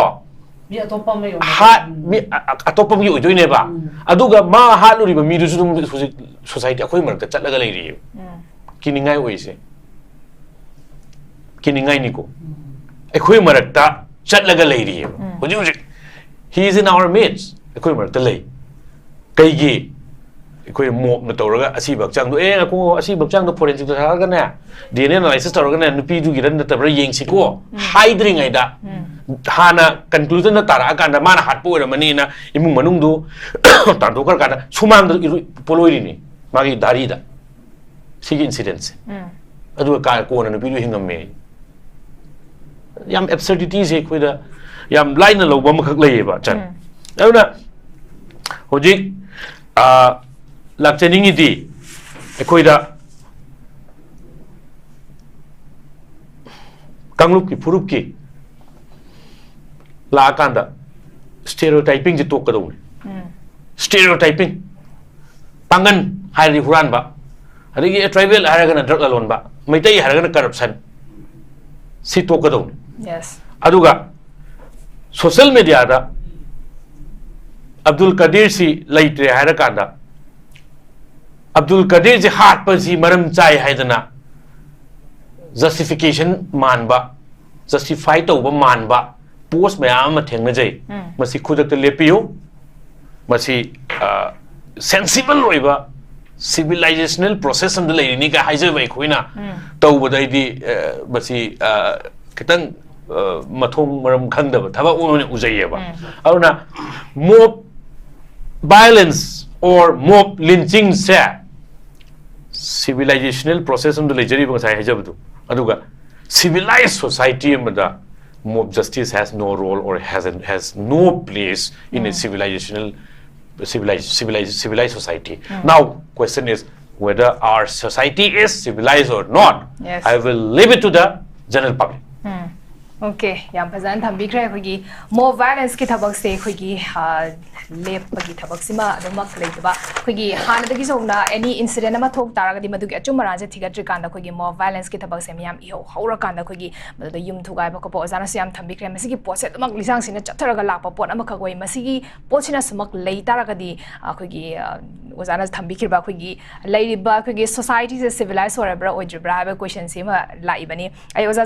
ꯃꯤ ꯑꯇꯣꯞꯄ ꯑꯃ ꯌꯧꯔꯦ꯫ ꯍꯥꯠ-, ꯃꯤ ꯑ-, ꯑ-, ꯑꯇꯣꯞꯄ ꯃꯤ ꯑꯣꯏꯗꯣꯏꯅꯦꯕ꯫ ꯎꯝ꯫ ꯑꯗꯨꯒ ꯃꯥ ꯍꯥꯠꯂꯨꯔꯤꯕ ꯃꯤꯗꯨꯁꯨ ꯑꯗꯨꯝ ꯍꯧꯖꯤꯛ ꯁꯣꯁꯥꯏꯇꯤ ꯑꯩꯈꯣꯏ ꯃꯔꯛꯇ ꯆꯠꯂꯒ ꯂꯩꯔꯤꯑꯕ꯫ ꯎꯝ꯫ ꯀꯤꯅꯤꯡꯉꯥꯏ ꯑꯣꯏꯔꯤꯁꯦ꯫ ꯀꯤꯅꯤꯡꯉꯥꯏꯅꯤꯀꯣ꯫ ꯎꯝ꯫ ꯑꯩꯈꯣꯏ ꯃꯔꯛꯇ ꯆꯠꯂꯒ ꯂꯩꯔꯤꯑꯕ꯫ ꯎꯝ꯫ ꯍꯧꯖꯤꯛ ꯍꯧꯖꯤꯛ he is in our midst꯫ ꯑꯩꯈꯣꯏ ꯃꯔꯛꯇ ꯂꯩ꯫ ꯀꯩꯒꯤ? ꯑꯩꯈꯣꯏꯅ ꯃꯣꯞꯅ ꯇꯧꯔꯒ ꯑꯁꯤꯕ ꯍꯛꯆꯥꯡꯗꯣ, "ꯑꯦ, ꯉꯥꯏꯈꯣ, ꯑꯁꯤꯕ ꯍꯛꯆꯥꯡꯗꯣ ꯐꯣꯔꯦꯟꯁꯤꯛꯇ ꯊꯥꯔꯒꯅꯦ, ꯗꯤ ꯑꯦꯟ ꯑꯦ ꯑꯦꯅꯥꯂꯥꯏꯁꯤꯁ ꯇꯧꯔꯒꯅꯦ, ꯅꯨꯄꯤꯗꯨꯒꯤꯔ ꯅꯠꯇꯕ꯭ꯔꯥ ꯌꯦꯡꯁꯤꯀꯣ" ꯍꯥꯏꯗ꯭ꯔꯤꯉꯩꯗ, ꯍꯥꯟꯅ ꯀꯟꯀ꯭ꯂꯨꯖꯟꯗ ꯇꯥꯔꯛꯑꯀꯥꯟꯗ ꯃꯥꯅ ꯍꯥꯠꯄ ꯑꯣꯏꯔꯝꯃꯅꯤꯅ ꯏꯃꯨꯡ ꯃꯅꯨꯡꯗꯨ ꯇꯥꯟꯊꯣꯛꯈ꯭ꯔꯀꯥꯟꯗ ꯁꯨꯃꯥꯡꯗ ꯏꯔꯨ-, ꯄꯣꯠꯂꯣꯏꯔꯤꯅꯤ ꯃꯥꯒꯤ ꯗꯥꯔꯤꯗ꯫ ꯁꯤꯒꯤ ꯏꯟꯁꯤꯗꯦꯟꯁꯦ꯫ ꯑꯗꯨꯒ ꯀꯥ-, ꯀꯣꯟꯅ ꯅꯨꯄꯤꯗꯨ ꯍꯤꯡꯉꯝꯃꯦ꯫ ꯌꯥꯝ ꯑꯦꯕꯁꯔꯗꯤꯇꯤꯁꯦ ꯑꯩꯈꯣꯏꯗ ꯌꯥꯝ ꯂꯥꯏꯅ ꯂꯧꯕ ꯑꯃꯈꯛ ꯂꯩꯌꯦꯕ, ꯆꯟ꯫ ꯑꯗꯨꯅ ꯍꯧꯖꯤꯛ, ꯑ, ꯂꯥꯛꯆꯅꯤꯡꯉꯤꯗꯤ ꯑꯩꯈꯣꯏꯗ ꯀꯥꯡꯂꯨꯞꯀꯤ ꯐꯨꯔꯨꯞꯀꯤ ꯂꯥꯛꯑꯀꯥꯟꯗ ꯁ꯭ꯇꯦꯔꯤꯑꯣꯇꯥꯏꯄꯤꯡꯁꯦ ꯇꯣꯛꯀꯗꯧꯕꯅꯤ꯫ ꯁ꯭ꯇꯦꯔꯤꯑꯣꯇꯥꯏꯄꯤꯡ, ꯄꯥꯡꯒꯟ ꯍꯥꯏꯔꯗꯤ ꯍꯨꯔꯥꯟꯕ, ꯑꯗꯒꯤ ꯇ꯭ꯔꯥꯏꯕꯦꯜ ꯍꯥꯏꯔꯒꯅ ꯗ꯭ꯔꯒ ꯂꯂꯣꯟꯕ, ꯃꯩꯇꯩ ꯍꯥꯏꯔꯒꯅ ꯀꯔꯞꯁꯟ, ꯁꯤ ꯇꯣꯛꯀꯗꯧꯅꯤ꯫ ꯌꯦꯁ꯫ ꯑꯗꯨꯒ ꯁꯣꯁꯦꯜ ꯃꯦꯗꯤꯌꯥꯗ ꯑꯕꯗꯨꯜ ꯀꯗꯤꯔꯁꯤ ꯂꯩꯇ꯭ꯔꯦ ꯍꯥꯏꯔꯀꯥꯟꯗ, ꯑꯕꯗꯨꯜ ꯀꯗꯤꯔꯁꯤ ꯍꯥꯠꯄꯁꯤ ꯃꯔꯝ ꯆꯥꯏ ꯍꯥꯏꯗꯅ ꯖꯁꯇꯤꯐꯤꯀꯦꯁꯟ ꯃꯥꯟꯕ, ꯖꯁꯇꯤꯐꯥꯏ ꯇꯧꯕ ꯃꯥꯟꯕ ꯄꯣꯁ ꯃꯌꯥꯝ ꯑꯃ ꯊꯦꯡꯅꯖꯩ꯫ ꯃꯁꯤ ꯈꯨꯗꯛꯇ ꯂꯦꯞꯄꯤꯌꯨ꯫ ꯃꯁꯤ ꯁꯦꯟꯁꯤꯕꯜ ꯑꯣꯏꯕ ꯁꯤꯚꯤꯂꯥꯏꯖꯦꯁꯅꯦꯜ ꯄ꯭ꯔꯣꯁꯦꯁ ꯑꯃꯗ ꯂꯩꯔꯤꯅꯤꯒ ꯍꯥꯏꯖꯕ ꯑꯩꯈꯣꯏꯅ ꯇꯧꯕꯗ ꯑꯩꯗꯤ, ꯑ, ꯃꯁꯤ, ꯑ, ꯈꯤꯇꯪ, ꯑ, ꯃꯊꯣꯡ ꯃꯔꯝ ꯈꯪꯗꯕ ꯊꯕꯛ ꯑꯣꯏꯅ ꯎꯖꯩꯌꯦꯕ꯫ ꯑꯗꯨꯅ mob violence or mob lynching ꯁꯦ ꯁꯤꯚꯤꯂꯥꯏꯖꯦꯁꯅꯦꯜ ꯄ꯭ꯔꯣꯁꯦꯁ ꯑꯃꯗ ꯂꯩꯖꯔꯤꯕ ꯉꯁꯥꯏ ꯍꯥꯏꯖꯕꯗꯨ, ꯑꯗꯨꯒ ꯁꯤꯚꯤꯂꯥꯏꯖ ꯁꯣꯁꯥꯏꯇꯤ ꯑꯃꯗ mob justice has no role or has, has no place in a civilizational, civilized, civilized, civilized society. Now, question is whether our society is civilized or not. Yes. I will leave it to the general public. Okay, ꯌꯥꯝ ꯐꯖꯅ ꯊꯝꯕꯤꯈ꯭ꯔꯦ꯫ ꯑꯩꯈꯣꯏꯒꯤ mob violence ꯀꯤ ꯊꯕꯛꯁꯦ ꯑꯩꯈꯣꯏꯒꯤ, ꯑ, ꯂꯦꯞꯄꯒꯤ ꯊꯕꯛꯁꯤꯃ ꯑꯗꯨꯃꯛ ꯂꯩꯇꯕ, ꯑꯩꯈꯣꯏꯒꯤ ꯍꯥꯟꯅꯗꯒꯤꯁꯨ ꯍꯧꯅ any incident ꯑꯃ ꯊꯣꯛ ꯇꯥꯔꯒꯗꯤ ꯃꯗꯨꯒꯤ ꯑꯆꯨꯝ ꯑꯔꯥꯟꯁꯦ ꯊꯤꯒꯠꯇ꯭ꯔꯤꯀꯥꯟꯗ ꯑꯩꯈꯣꯏꯒꯤ mob violence ꯀꯤ ꯊꯕꯛꯁꯦ ꯃꯤꯌꯥꯝ ꯏꯍꯧ ꯍꯧꯔꯀꯥꯟꯗ ꯑꯩꯈꯣꯏꯒꯤ ꯃꯗꯨꯗ ꯌꯨꯝ ꯊꯨꯒꯥꯏꯕ ꯈꯣꯠꯄ ꯑꯣꯖꯥꯅꯁꯨ ꯌꯥꯝ ꯊꯝꯕꯤꯈ꯭ꯔꯦ꯫ ꯃꯁꯤꯒꯤ ꯄꯣꯠꯁꯦ ꯑꯗꯨꯃꯛ ꯂꯤꯁꯥꯡꯁꯤꯟꯅ ꯆꯠꯊꯔꯒ ꯂꯥꯛꯄ ꯄꯣꯠ ꯑꯃꯈꯛ ꯑꯣꯏ꯫ ꯃꯁꯤꯒꯤ ꯄꯣꯠꯁꯤꯅ ꯁꯨꯃꯛ ꯂꯩ ꯇꯥꯔꯒꯗꯤ ꯑꯩꯈꯣꯏꯒꯤ, ꯑ, ꯑꯣꯖꯥꯅ ꯊꯝꯕꯤꯈꯤꯕ ꯑꯩꯈꯣꯏꯒꯤ ꯂꯩꯔꯤꯕ ꯑꯩꯈꯣꯏꯒꯤ society ꯁꯦ civilized ꯑꯣꯏꯔꯕ꯭ꯔꯥ ꯑꯣꯏꯗ꯭ꯔꯤꯕ꯭ꯔꯥ ꯍꯥꯏꯕ question ꯁꯤ ꯑꯃ ꯂꯥꯛꯏꯕꯅꯤ꯫ ꯑꯩ ꯑꯣꯖꯥ